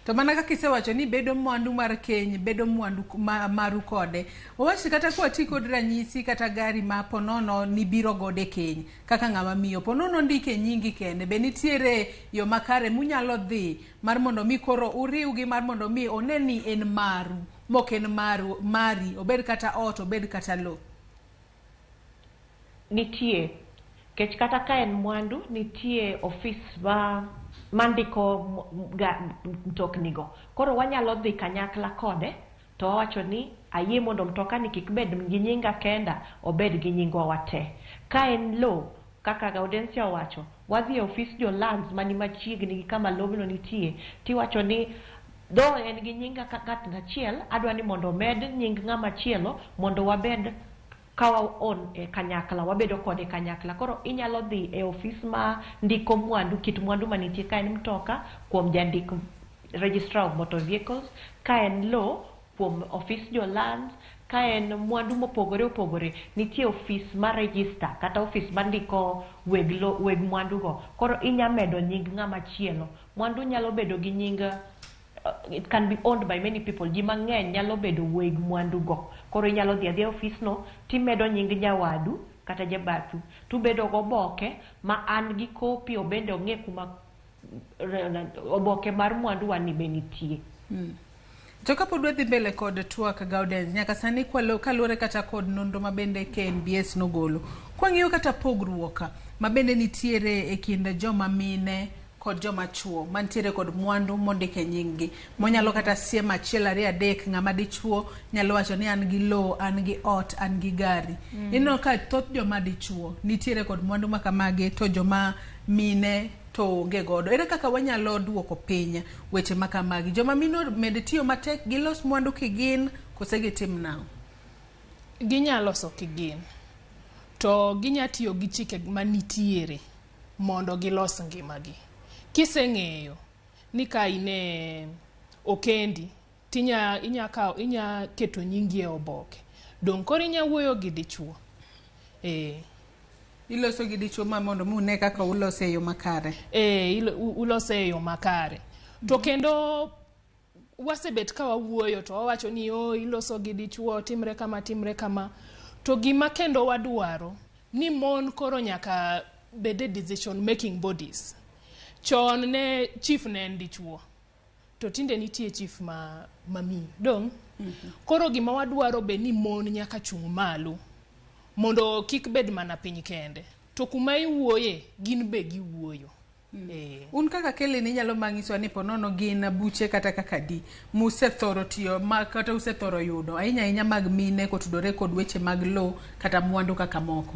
A: To mana kaka isewacho ni bedo mwandu mar keny, bedo mwandu maru kode. Wawach kata kwati kod ranyisi kata gari ma ponono nibiro godo e keny kaka ng'ama miyo, ponono ndike nyingi kende, be nitiere yo makare munyalo dhi mar mondo mi koro uriwgi mar mondo mi one ni en maru, mok en maru, mari, obed kata ot, obed kata lowo?
C: Nitie. Kech kata ka en mwandu, nitie ofis mandiko mtoknigo. Koro wanyalo dhi kanyakla kode To wawacho ni ayie mondo mtoka ni kik bed gi nyinga kenda, obed gi nyingwa wate. Ka en lowo, kaka Gaudensia owacho, wadhi e ofis jo lands mani machiegni gi kama lobno nitie, tiwacho ni though en gi nyinga kaka ng'at achiel, adwa ni mondo omed nying ng'ama chielo mondo wabed ka wa own e kanyakla, wabedo kode kanyakla. Koro inyalo dhi e ofis ma ndiko mwandu, kit mwandu manitie, ka en mtoka kuom jandik registrar of motor vehicles, ka en lowo kuom ofis jo lands, ka en mwandu mopogore opogore, nitie ofis mar register kata ofis mandiko weg, lo, weg mwandu go. Koro inya medo nying ng'ama chielo. Mwandu nyalo bedo gi nying it can be owned by many people. Ji mang'eny nyalo bedo weg mwandu go. Koro inyalo dhi adhiya e ofis no timedo nying nyawadu kata jabathu. Tubedo goboke ma an gi kopi obende ong'e kuma oboke mar mwandu wa ni be nitie.
A: To kapod wadhi mbele kod twak Gaudens, nyaka sani kaluwore kata kod nonro ma bende KNBS nogolo, kwang'iyo kata pogruok ma bende nitiere e kind joma mine kod joma chuo mantiere kod mwandu mondik e nying gi monyalo kata siem achiel ariyo adek ng'ama dichuo nyalo wacho ni an gi lowo an gi ot an gi gari ineno ka thoth joma dichuo nitiere kod mwandu ma kamagi to joma mine to onge godo ere kaka wanyalo duoko piny weche ma kamagi joma mine omed tiyo matek gilos mwandu kigin kose gitim nang'o
B: Ginya loso kigin to ginya tiyo gi chike manitiere mondo gilos ngimagi. Kiseng'eyo ni ka in e okendi tinya inya kawo inya keto nyingi e oboke dong' koro inya wuoyo gi dichuo eh
A: iloso gi dichuo ma mondo mi une kaka ulose e yo makare
B: eh ulose e yo makare to kendo wasebet ka wawuoyo to wawacho ni o iloso gi dichuo timre kama timre kama to gima kendo wadwaro ni mon koro nyaka bed e decision making bodies chon ne chief ne en dichuo to tinde nitie chief ma mamiyo dong koro gima wadwaro be ni mon nyaka chung' malo mondo kik bed mana piny kende to kuma iwuoye gin be giwuoyo eh.
A: Un kaka Kelly inyalo manyisowa ni ponono gin buche kata kaka di musethoro tiyo ma kata usethoro yudo ahinya ahinya mag mine kotudore kod weche mag lowo kata mwandu kaka moko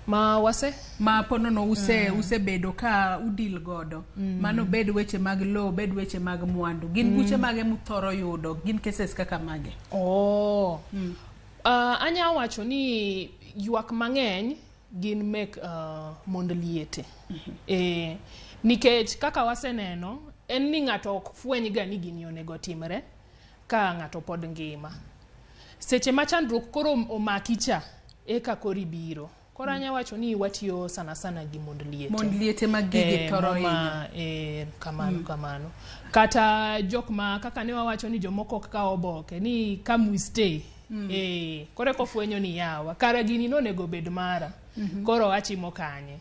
B: Ma wase
A: ma ponono use usebedo ka udil godo mano bed weche mag lowo bed weche mag mwandu gin buche mage muthoro yudo gin cases kaka mage
B: Oh. Anya wacho ni ywak mang'eny gin mek mond liete. Nikech kaka waseneno en ni ng'ato ok fweny ga ni gini onego timre ka ng'ato pod ngima. Seche ma chandruok koro omaki cha eka koro ibiro. Koro anya wacho ni watiyo sana sana gi mond liete.
A: Mond liete ma gigi thoro
B: moma, kamano kamano. Kata jok ma kaka ne wawacho ni jomoko ok kaw oboke ni come we stay. Koro eka ofwenyo ni yawa kara gini nonego bed mara. Koro achimo kanye.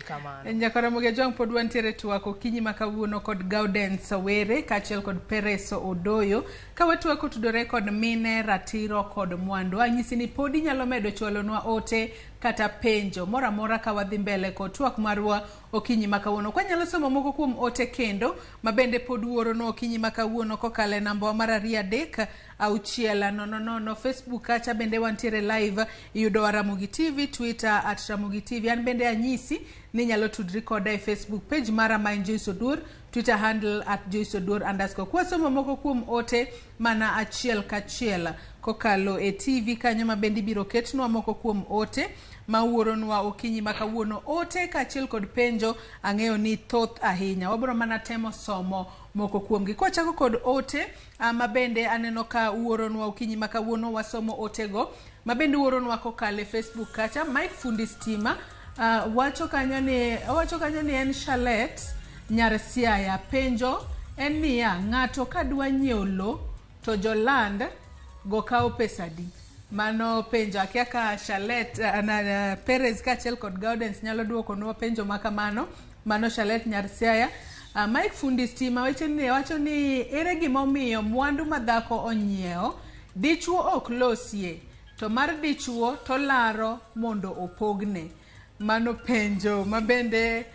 B: Kamano.
A: Nyakaramogi Ojwang' pod wantiere twak okinyi ma kawuono kod Gaudens Were kaachiel kod Peres Odoyo ka watwak otudore kod mine, ratiro kod mwandu. Anyisi ni pod inyalo medo chwalonwa ote kata penjo moro amora ka wadhi mbele kod twak marwa okinyi ma kawuono. Kwanyalo somo moko kuom ote kendo ma bende pod uoronwa okinyi ma kawuono kokalo e namba wa mar 2 3 6 0 0. Facebook kacha bende wantiere live, iyudowa Ramogi TV, Twitter at Ramogi TV. An bende anyisi ni inyalo tudri koda e Facebook page mara ma en Joyce Oduor, Twitter handle at Joyce Oduor underscore. Kwasomo moko kuom ote mana achiel kachiel kokalo e TV kanyo ma bende ibiro ketnwa moko kuom ote ma uoronwa okinyi ma kawuono. Ote kaachiel kod penjo ang'eyo ni thoth ahinya, wabiro mana temo somo moko kuomgi. Kwachako kod ote ma bende aneno ka uoronwa okinyi ma kawuono, wasomo otego ma bende uoronwa kokalo e Facebook kacha. Mike Fundi Stima wacho kanyo ni owacho kanyo ni en Charlotte nyar Siaya. Penjo en niya, ng'ato kadwa nyiewo lo to joland go kawo pesa adi? Mano penjo akia ka Charlotte Perez kaachiel kod Gaudens nyalo duokonwa penjo ma kamano. Mano Charlotte nyar Siaya. Mike Fundi Stima wacho ni ere gimomiyo mwandu ma dhako onyiewo dichuo ok losie to mar dichuo to laro mondo opogne? Mano penjo ma bende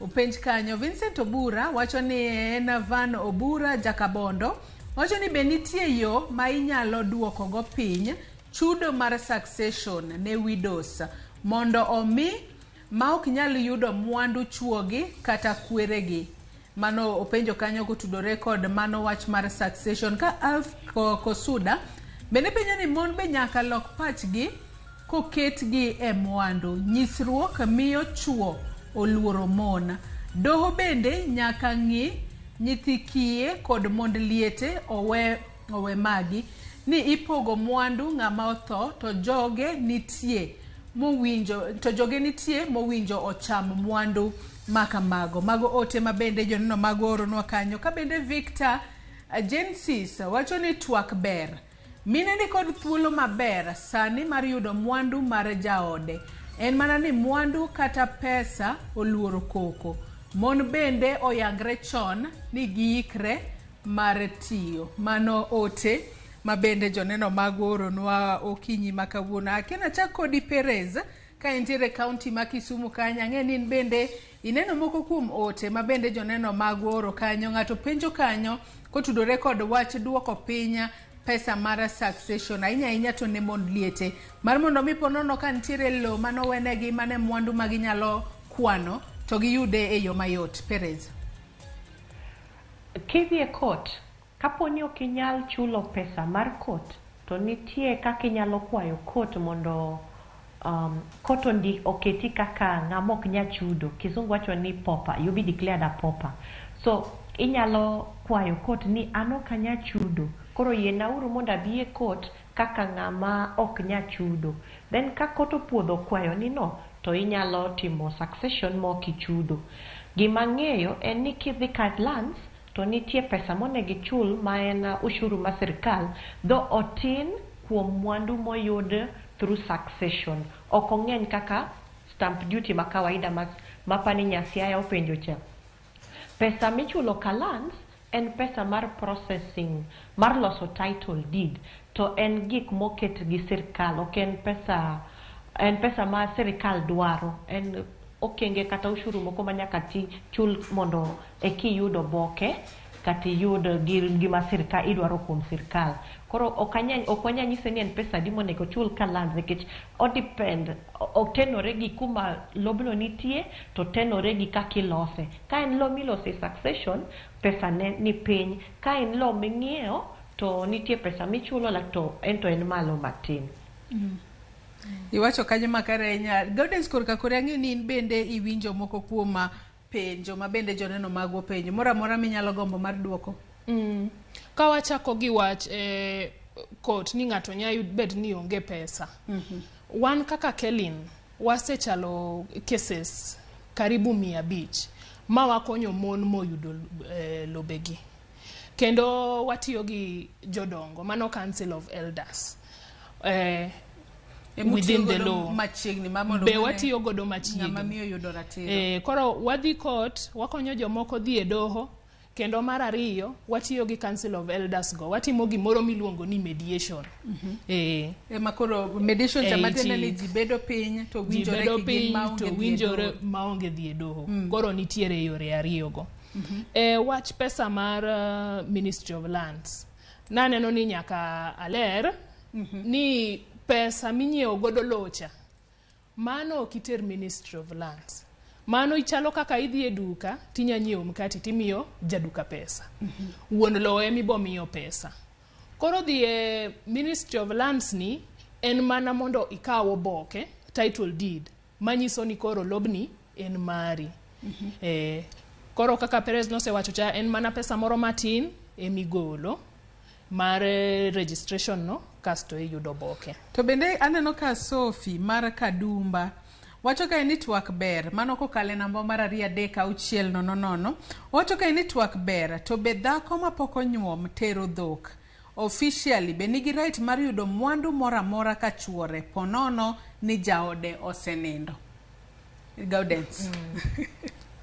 A: openj kanyo. Vincent Obura wacho ni en Van Obura Jakabondo. Wacho ni be nitie yo ma inyalo duokogo piny chudo mar succession ne widows mondo omi ma ok nyal yudo mwandu chuogi kata kweregi. Mano openjo kanyo kotudore kod mano wach mar succession. Ka Alf Kosuda bende penjo ni mon be nyaka lok pachgi koketgi e mwandu. Nyisruok miyo chuo oluoro mon. Doho bende nyaka ng'i nyithi kiye kod mond liete owe, owe magi ni ipogo mwandu ng'ama otho to joge nitie mowinjo to joge nitie mowinjo ocham mwandu ma kamago. Mago ote ma bende joneno mag ooronwa kanyo. Ka bende Victor Jensis wacho ni twak ber. Mine ni kod thuolo maber sani mar yudo mwandu mar jaode. En mana ni mwandu kata pesa oluoro koko. Mon bende oyangre chon ni giikre mar tiyo. Mano ote ma bende joneno mag ooronwa okinyi ma kawuono. Akia nachak kodi Perez ka intiere kaunti ma Kisumu kanyo. Ang'e ni in bende ineno moko kuom ote ma bende joneno mag ooro kanyo. Ng'ato penjo kanyo kotudore kod wach duoko piny pesa mar succession ahinya ahinya to ne mond liete mar mondo mi ponono ka nitiere lowo manowenegi mane mwandu ma ginyalo kwano to giyude e yo mayot. Perez.
C: Kidhi e court, kapo ni ok inyal chulo pesa mar court, to nitie kaka inyalo kwayo court mondo court ondi oketi kaka ng'ama ok nyal chudo. Kizungu wacho ni pauper, you be declared a pauper. So inyalo kwayo court ni an ok anyal chudo, koro yienauru mondo abi e court kaka ng'ama ok nyal chudo. Then ka court opuodho kwayo ni no, to inyalo timo succession ma ok ichudo. Gima ang'eyo en ni kidhi kar lands, to nitie pesa monego ichul ma en ushuru mar sirkal, though otin kuom mwandu moyud through succession. Ok ong'eny kaka stamp duty ma kawaida mapani Nyasiaya openjo cha. Pesa michulo ka lands en pesa mar processing, mar loso title deed, to en gik moket gi sirkal, ok en pesa, en pesa ma sirkal dwaro, en okenge kata ushuru moko ma nyaka ti chul mondo eki iyud oboke kata iyud gima sirkal idwaro kuom sirkal. Koro ok wanyal nyise ni en pesa adi monego ochul ka lands nikech o depend, otenore gi kuma lobno nitie to tenore gi kaka ilose. Ka en lowo miloso e succession, pesa ne ni piny. Ka en lowo ming'iewo to nitie pesa michulo to en to en malo matin.
A: Iwacho kanyo makare ahinya. Gaudens korka kore ang'eyo ni in bende iwinjo moko kuom penjo ma bende joneno magwa openjo. Moro amora minyalo gombo mar duoko.
B: Ka wachako gi wach court ni ng'ato nyalo bet ni onge pesa. Wan kaka Kelin wasechalo cases karibu 500 ma wakonyo mon moyudo lobegi. Kendo watiyo gi jodongo, mano Council of Elders. Within the law.
A: Machiegni ma mondo
B: be watiyo godo machiegni.
A: Ng'ama miyo yudo ratiro.
B: Koro wadhi court, wakonyo jomoko dhi e doho, kendo mar ariyo watiyo gi Council of Elders go. Watimo gimoro miluongo ni mediation.
A: Ema koro mediation cha matiende ni ji bedo piny to winjore kigin maonge
B: dhi e doho. Maonge dhi e doho. Koro nitiere yore ariyo go. Wach pesa mar Ministry of Lands. Naneno ni nyaka aler ni pesa minyiewo godo locha mano ok iter Ministry of Lands. Mano ichalo kaka idhi e duka tinya nyiewo mkati timiyo jaduka pesa. Wuon lowo ema miyo pesa. Koro dhi e Ministry of Lands ni en mana mondo ikaw oboke, title deed, manyiso ni koro lobni en mari. Koro kaka Perez nosewacho cha, en mana pesa moro matin emigolo mar registration no, kasto iyudo oboke.
A: To bende aneno ka Sophie mar Kadumba wacho ka ni twak ber, mano kokalo e namba mar 2 3 6 0 0. Wacho ka ni twak ber, to be dhako mapok onyuom tero dhok officially be nigi right mar yudo mwandu moro amora ka chuore ponono ni jaode osenindo? Gaudens.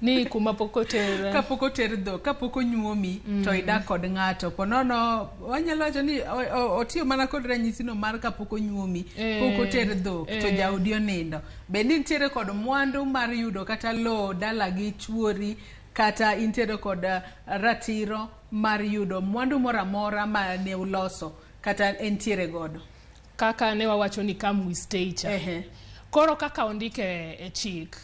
B: Ni kuma pok oter,
A: kapok oter dhok, kapok onyuomi to idak kod ng'ato ponono, wanyalo wacho ni otiyo mana kod ranyisino mar kapok onyuomi, pok oter dhok to jaodi onindo, be nitiere kod mwandu mar yudo kata lowo dala gi chuori kata intiere kod ratiro mar yudo mwandu moro amora ma ne uloso kata entiere godo.
B: Kaka ne wawacho ni come we stay cha. Koro kaka ondike e chik,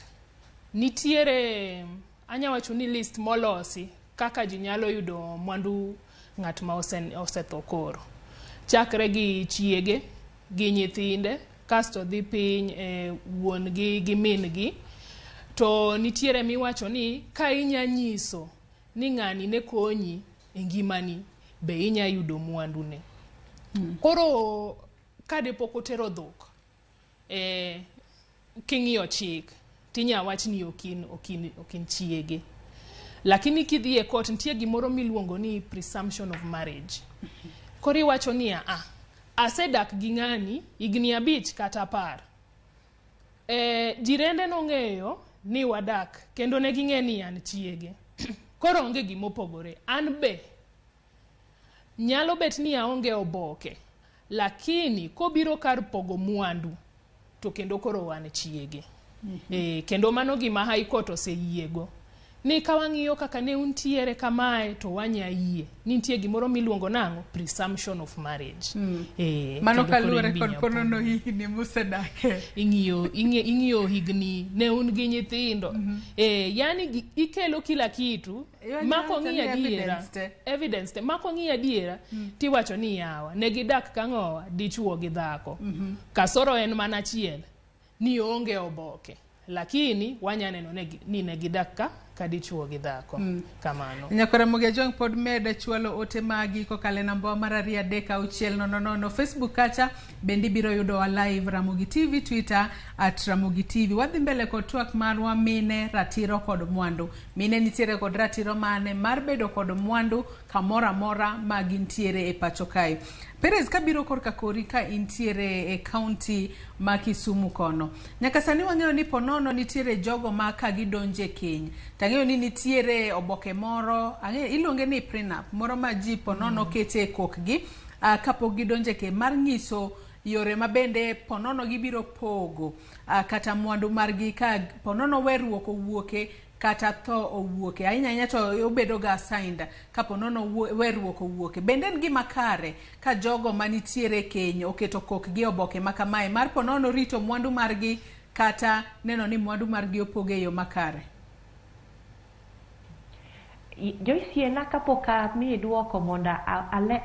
B: nitiere anya wacho ni list molosi kaka ji nyalo yudo mwandu ng'at ma osetho koro. Chakre gi chiege, gi nyithinde, kasto dhi piny e wuon gi gi min gi. To nitiere miwacho ni ka inya nyiso ni ng'ani ne konyi e ngimani, be inya yudo mwandu ne. Koro ka de pok otero dhok, king'iyo chik tinya wach ni ok in chiege. Lakini kidhi e court nitie gimoro miluongo ni presumption of marriage. Koro iwacho niya, ah, asedak gi ng'ani higni 5 kata 10. Jirende nong'eyo ni wadak kendo ne ging'e ni an chiege. Koro onge gimopogore. An be nyalo bet ni aonge oboke, lakini kobiro kar pogo mwandu to kendo koro wan chiege. Kendo mano gima High Court oseyiego. Ni ka wang'iyo kaka ne untiere kamae to wanya yie. Ni nitie gimoro miluongo nang'o? Presumption of marriage.
A: Mano
B: kendo koro
A: kaluwore
B: in be
A: kod
B: inya
A: ponono higni musedake.
B: Ing'iyo higni ne un gi nyithindo. Yani ikelo kila kitu
A: Iwacho
B: mako
A: wacho
B: ng'i
A: ni
B: adiera.
A: evidence te.
B: Evidence te. Mako ng'i adiera tiwacho ni yawa ne gidak kang'owa dichuo gi dhako. Kasoro en mana achiel ni onge oboke. Lakini wanya neno ni ne gidak ka dichuo gi dhako. Kamano.
A: Nyakora Ramogi pod med chwalo ote magi kokalo e namba mar 23600. Facebook kacha bende ibiro yudowa live Ramogi TV, Twitter @RamogiTV. Wadhi mbele kod twak marwa mine, ratiro kod mwandu. Mine nitiere kod ratiro mane mar bedo kod mwandu kamoro amora ma gintiere e pacho kae. Perez, kabiro korka kori ka intiere e kaunti ma Kisumu kono. Nyaka sani wang'eyo ni ponono nitiere jogo ma ka gidonje e keny. Tang'eyo ni nitiere oboke moro, ang'eyo iluonge ni prenup, moro ma ji ponono kete e kokgi kapok gidonje e keny mar nyiso yore ma bende ponono gibiro pogo kata mwandu margi ka ponono weruok owuoke kata tho owuoke. Ahinya ahinya to obedo ga signed ka ponono weruok owuoke. Bende en gima kare ka jogo manitiere e keny oketo kokgi e oboke ma kamae mar ponono rito mwandu margi kata neno ni mwandu margi opog e yo makare?
C: Joyce, yiena kapok amiyi duoko mondo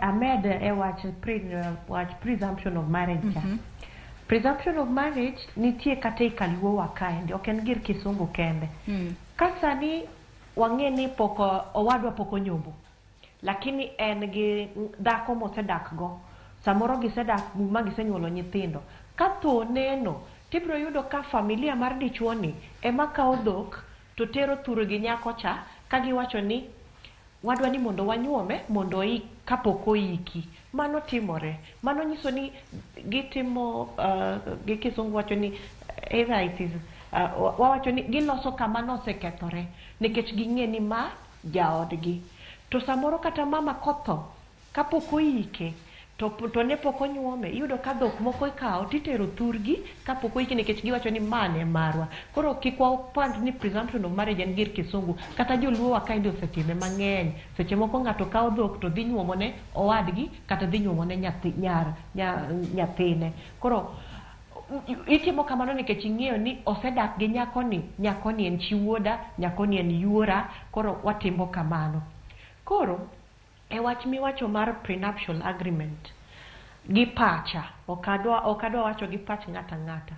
C: amed e wach presumption of marriage cha. Presumption of marriage nitie kata e kaluowa kaendi, ok en gir kisungu kende. Ka sani wang'e ni pok owadwa pok onyombo, lakini en gi dhako mosedak go. Samoro gisedak ma gisenyuolo nyithindo. Ka tho neno, tibiro yudo ka familia mar dichuo ni ema kawo dhok to tero thurgi nyako cha ka giwacho ni wadwa ni mondo wanyuome mondo oik kapok oiki. Mano timore. Mano nyiso ni gitimo gi kisungu wacho ni either it is wawacho ni giloso kama nosekethore nikech ging'e ni ma jaodgi. To samoro kata mama kotho kapok oike to ne pok onyuome, iyudo ka dhok moko ikawo titero thurgi kapok oiki nikech giwacho ni ma ne marwa. Koro kik wapand ni presumption of marriage en gir kisungu. Kata joluo wa kaendi osetime mang'eny. Seche moko ng'ato kawo dhok to dhi nyuomo ne owadgi kata dhi nyuomo ne nyathi, nyar, nyathine. Koro itimo kamano nikech ing'eyo ni osedak gi nyakoni, nyakoni en chi wuoda, nyakoni en yuora, koro watimo kamano. Koro e wach miwacho mar prenuptial agreement, gi pacha, ok adwa wacho gi pach ng'ato ang'ata.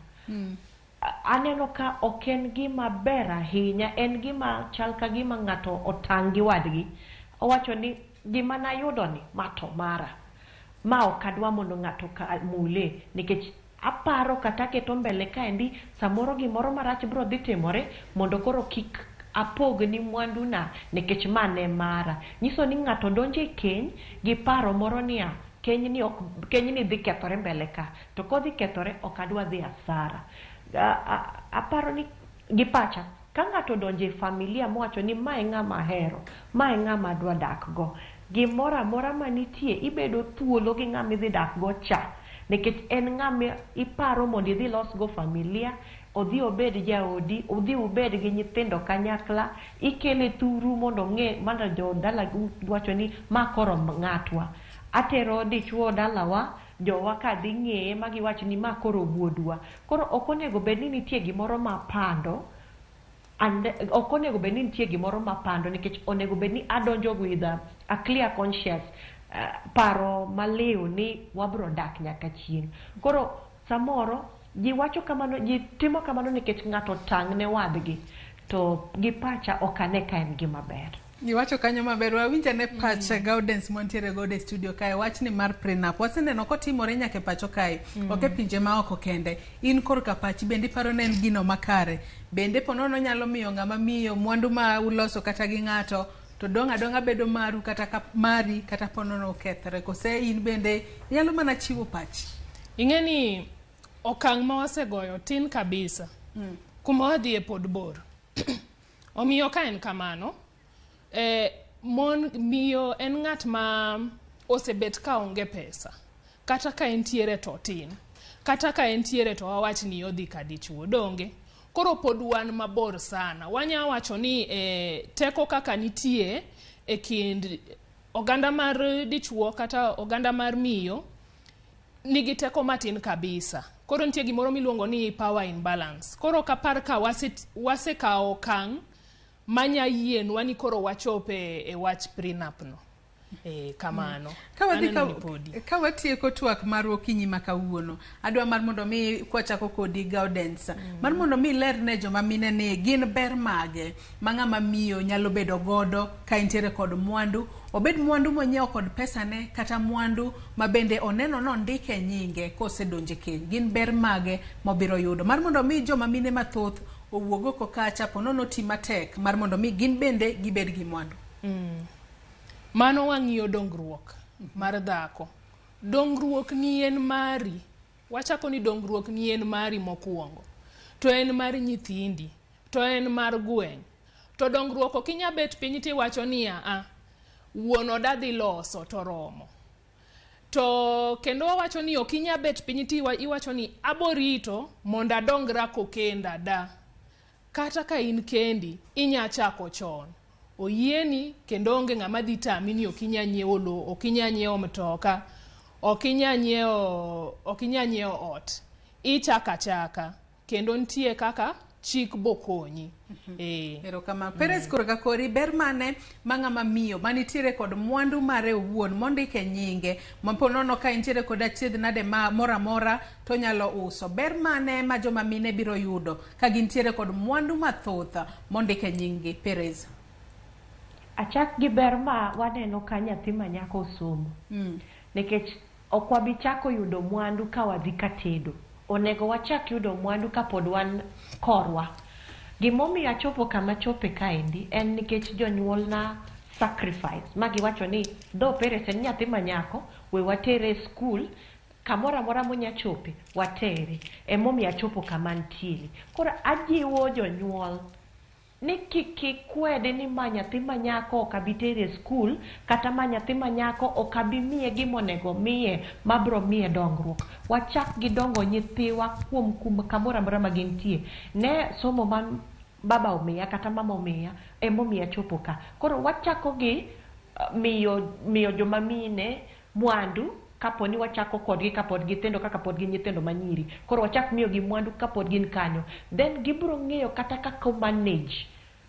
C: Aneno ka ok en gima ber ahinya, en gima chal ka gima ng'ato otang' gi wadgi. Owacho ni gima nayudo ni ma to mara. Ma ok adwa mondo ng'ato ka mule nikech aparo kata aketo mbele kaendi samoro gimoro marach biro dhi timore mondo koro kik apogni mwandu na nikech ma ne mara. Nyiso ni ng'ato donjo e keny gi paro moro niya, kenyni ok kenyni dhi kethore mbele ka to kodhi kethore ok adwa dhi asara. Aparo ni gi pacha ka ng'ato odonjo e familia mowacho ni ma e ng'ama ahero, ma e ng'ama adwa dak go, gimoro amora manitie ibedo thuolo gi ng'ama idhi dak go cha nikech en ng'ama iparo mondo idhi los go familia. Odhi obed jaodi, udhi ubed gi nyithindo kanyakla, ikele thuru mondo ong'e mondo jodala wacho ni ma koro ng'atwa. Atero dichuo dalawa, jowa ka dhi ng'eye ma giwach ni ma koro wuodwa. Koro ok onego bed ni nitie gimoro ma pando and ok onego bed ni nitie gimoro mapando nikech onego bed ni adonjo with a clear conscience, paro maliw ni wabro dak nyaka chieng'. Koro samoro ji wacho kamano, ji timo kamano nikech ng'ato tang' ne wadgi, to gi pacha ok ane ka en gima ber.
A: Iwacho kanyo maber, wawinj ane pach Gaudens mantiere godo e studio kae, wachni mar prenup. Waseneno kotimore nyaka e pacho kae, ok e pinje maoko kende. In korka pachi bende iparo ne en gino makare. Bende ponono nyalo miyo ng'ama miyo mwandu ma uloso kata gi ng'ato to dong' adong'a bedo maru kata ka mari kata ponono okethre. Kose in bende inyalo mana chiwo pachi.
B: Ing'e ni okang' ma wasegoyo tin kabisa. Kuma wadhiye pod bor. Omiyo ka en kamano, mon miyo en ng'at ma osebet ka onge pesa. Kata ka entiere to tin. Kata ka entiere to wawach ni odhi ka dichuo. Donge? Koro pod wan mabor sana. Wanya wacho ni teko kaka nitie e kind oganda mar dichuo kata oganda mar miyo nigi teko matin kabisa. Koro nitie gimoro miluongo ni power imbalance. Koro ok apar ka wasekawo okang' manya yienwa ni koro wachope e wach prenup no. Kamano.
A: Ka wadhi
B: Aneno ni podi.
A: Ka watieko twak marwa okinyi ma kawuono, adwa mar mondo mi kwachako kodi Gaudens, mar mondo mi iler ne joma mine ni gin ber mage ma ng'ama miyo nyalo bedo godo ka entiere kod mwandu, obed mwandu monyiewo kod pesane kata mwandu ma bende oneno nondike nyinge kosedonjo e keny. Gin ber mage mobiro yudo mar mondo mi joma mine mathoth owuog oko kacha ponono ti matek mar mondo mi gin bende gibed gi mwandu.
B: Mano wang'iyo dongruok mar dhako. Dongruok ni en mari. Wachako ni dongruok ni en mari mokwongo. To en mar nyithindi. To en mar gweng'. To dongruok ok inyal bet piny tiwacho ni a wuon oda dhi loso to romo. To kendo wawacho ni ok inyal bet piny iwacho ni aborito mondo adongra kokenda da. Kata ka in kendi, inya chako chon. Oyieni kendo onge ng'ama dhi tami ni ok inyal nyiewo lowo, ok inyal nyiewo mtoka, ok inyal nyiewo ot. Ichako achaka kendo nitie kaka chik bokonyi.
A: Erokamano. Perez korka kori ber mane ma ng'ama miyo manitiere kod mwandu mare owuon mondike nyinge ma ponono ka entiere kod achiedh nade ma moro amora to onyalo uso. Ber mane ma joma mine biro yudo ka gintiere kod mwandu mathoth mondike nying gi? Perez.
C: Achak gi ber ma waneno ka nyathi ma nyako osomo. Nikech ok wabi chako yudo mwandu ka wadhi ka tedo. Onego wachak yudo mwandu kapod wan korwa. Gimomiyo achopo kama achope kaendi en nikech jonyuolna sacrifice. Ma giwacho ni dho Perez en nyathi ma nyako, we watere e skul, kamoro amora monya chope, watere. Emomiyo achopo kama antiere. Koro ajiwo jonyuol ni kik ikwede ni ma nyathi ma nyako ok abi tere e skul, kata ma nyathi ma nyako ok abi miye gima onego miye mabro miye dongruok. Wachak gi dongo nyithiwa kuom kamoro amora ma gintie. Ne somo ma baba omiya kata mama omiya emomiyo achopo ka. Koro wachako gi miyo joma mine mwandu kaponi wachako kodgi kapod gitindo kaka pod gin nyithindo manyiri. Koro wachak miyogi mwandu kapod gin kanyo. Then gibiro ng'eyo kata kaka manage.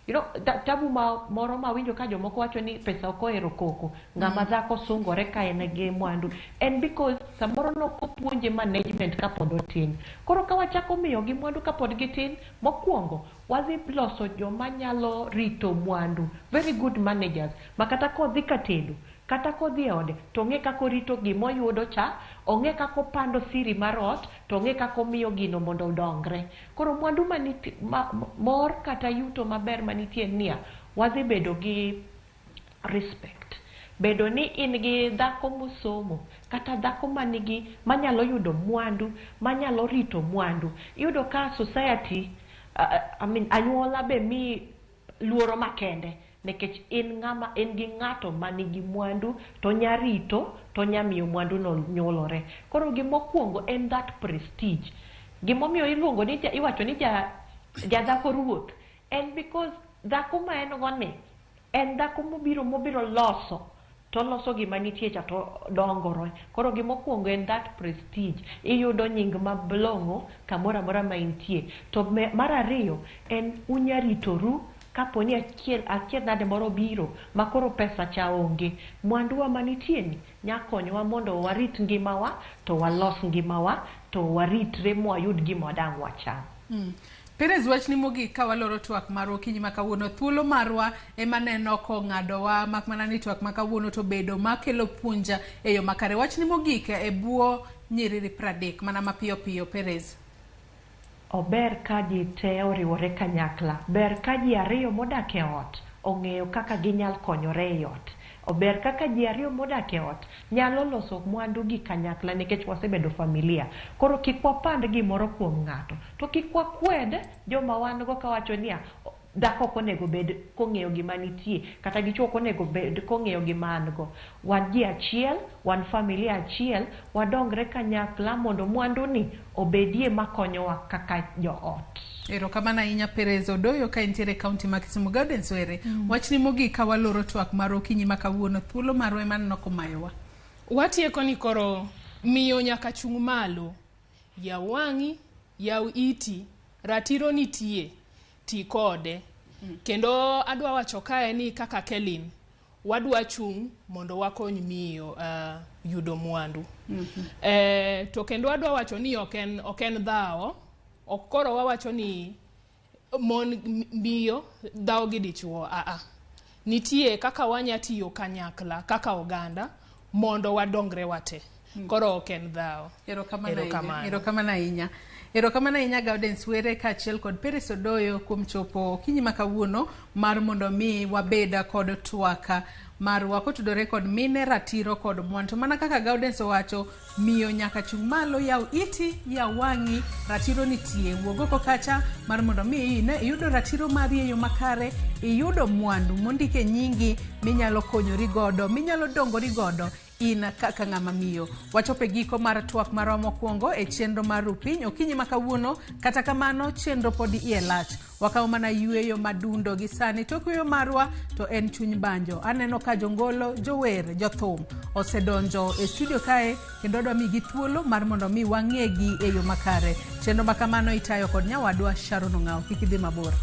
C: You know, tabu ma moro ma winjo ka jomoko wacho ni pesa ok ohero koko. Ng'ama dhako sungore ka en gi mwandu. En because samoro nokopuonje management kapod otin. Koro ka wachako miyogi mwandu kapod gitin, mokwongo wadhi loso joma nyalo rito mwandu. Very good managers. Ma kata kodhi ka tedo, kata kodhi e ode, to ong'e kaka orito gimoyudo cha, ong'e kaka opando siri mar ot, to ong'e kaka omiyo gino mondo odongre. Koro mwandu manitie, mor kata yuto maber manitie niya, wadhi bedo gi respect. Bedo ni in gi dhako mosomo, kata dhako manigi, manyalo yudo mwandu, manyalo rito mwandu. Iyudo ka society, I mean, anyuola be mi luoro makende. Nikech in ng'ama, in gi ng'ato manigi mwandu, to nya rito, to nya miyo mwandu no nyuolore. Koro gimokwongo en that prestige. Gimomiyo iluongo ni ja, iwacho ni ja, jadhako ruoth en because dhako ma en go ni en dhako mobiro mobiro loso to loso gima nitie cha to dongore. Koro gimokwongo en that prestige. Iyudo nying malong'o kamoro amora ma intie. To mar ariyo en unya ritoru kapo ni achiel achiel nade moro biro ma koro pesa cha onge. Mwanduwa manitie ni nya konyowa mondo warit ngimawa to walos ngimawa to waritre mwayud gima dang' wacham.
A: Perez, wachni mogik ka waloro twak marwa okinyi ma kawuono. Thuolo marwa ema neno kong'adowa mak mana ni twak ma kawuono to bedo makelo puonja e yo makare. Wachni mogik e bwo nyiriri 30 mana mapiyo piyo Perez.
C: Ober ka ji te oriwore kanyakla. Ber ka ji ariyo modak e ot ong'eyo kaka ginyal konyore e ot. Ober kaka ji ariyo modak e ot nyalo loso mwandu gi kanyakla nikech wasebedo familia. Koro kik wapand gimoro kuom ng'ato. To kik wakwed joma wan go kawacho niya, dhako ok onego bed kong'eyo gima nitie kata dichuo ok onego bed kong'eyo gima an go. Wan ji achiel, wan familia achiel, wadongre kanyakla mondo mwandu ni obedie makonyowa kaka joot.
A: Erokamano ahinya Perez Odoyo ka intiere e kaunti ma Kisumu. Gaudens Were, wachni mogik ka waloro twak marwa okinyi ma kawuono. Thuolo marwa ema neno komayowa.
B: Watieko ni koro miyo nyaka chung' malo. Yaw wang'i, yaw iti, ratiro nitie, ti kode. Kendo adwa wacho kae ni kaka Kelin, wadwa chung' mondo wakony miyo yudo mwandu. To kendo adwa wacho ni ok en dhawo, ok koro wawacho ni mon miyo dhawo gi dichuo, aa. Nitie kaka wanya tiyo kanyakla kaka oganda mondo wadongre wate. Koro ok en dhawo.
A: Erokamano ahinya.
B: Erokamano.
A: Erokamano ahinya. Erokamano ahinya Gaudens Were kaachiel kod Peres Odoyo kuom chopo okinyi ma kawuono mar mondo mi wabed kod twak marwa kotudore kod mine ratiro kod mwandu. To mana kaka Gaudens owacho, miyo nyaka chung' malo, yaw iti, yaw wang'i, ratiro nitie. Wuog oko kacha mar mondo mi ine iyudo ratiro mari e yo makare, iyudo mwandu mondike nyingi minyalo konyori godo, minyalo dongori godo in kaka ng'ama miyo. Wachopo e giko mar twak marwa mokwongo e chenro mar Rupiny okinyi ma kawuono. Kata kamano chenro pod iye lach. Wakawo mana yueyo madundo gi sani. Tok yueyo marwa to en chuny banjo. Aneno ka jongolo, jower, jothum osedonjo e studio kae kendo adwa migi thuolo mar mondo mi wang'egi e yo makare. Chenro ma kamano itayo kod nyawadwa Sharon Ong'awo. Kik idhi mabor.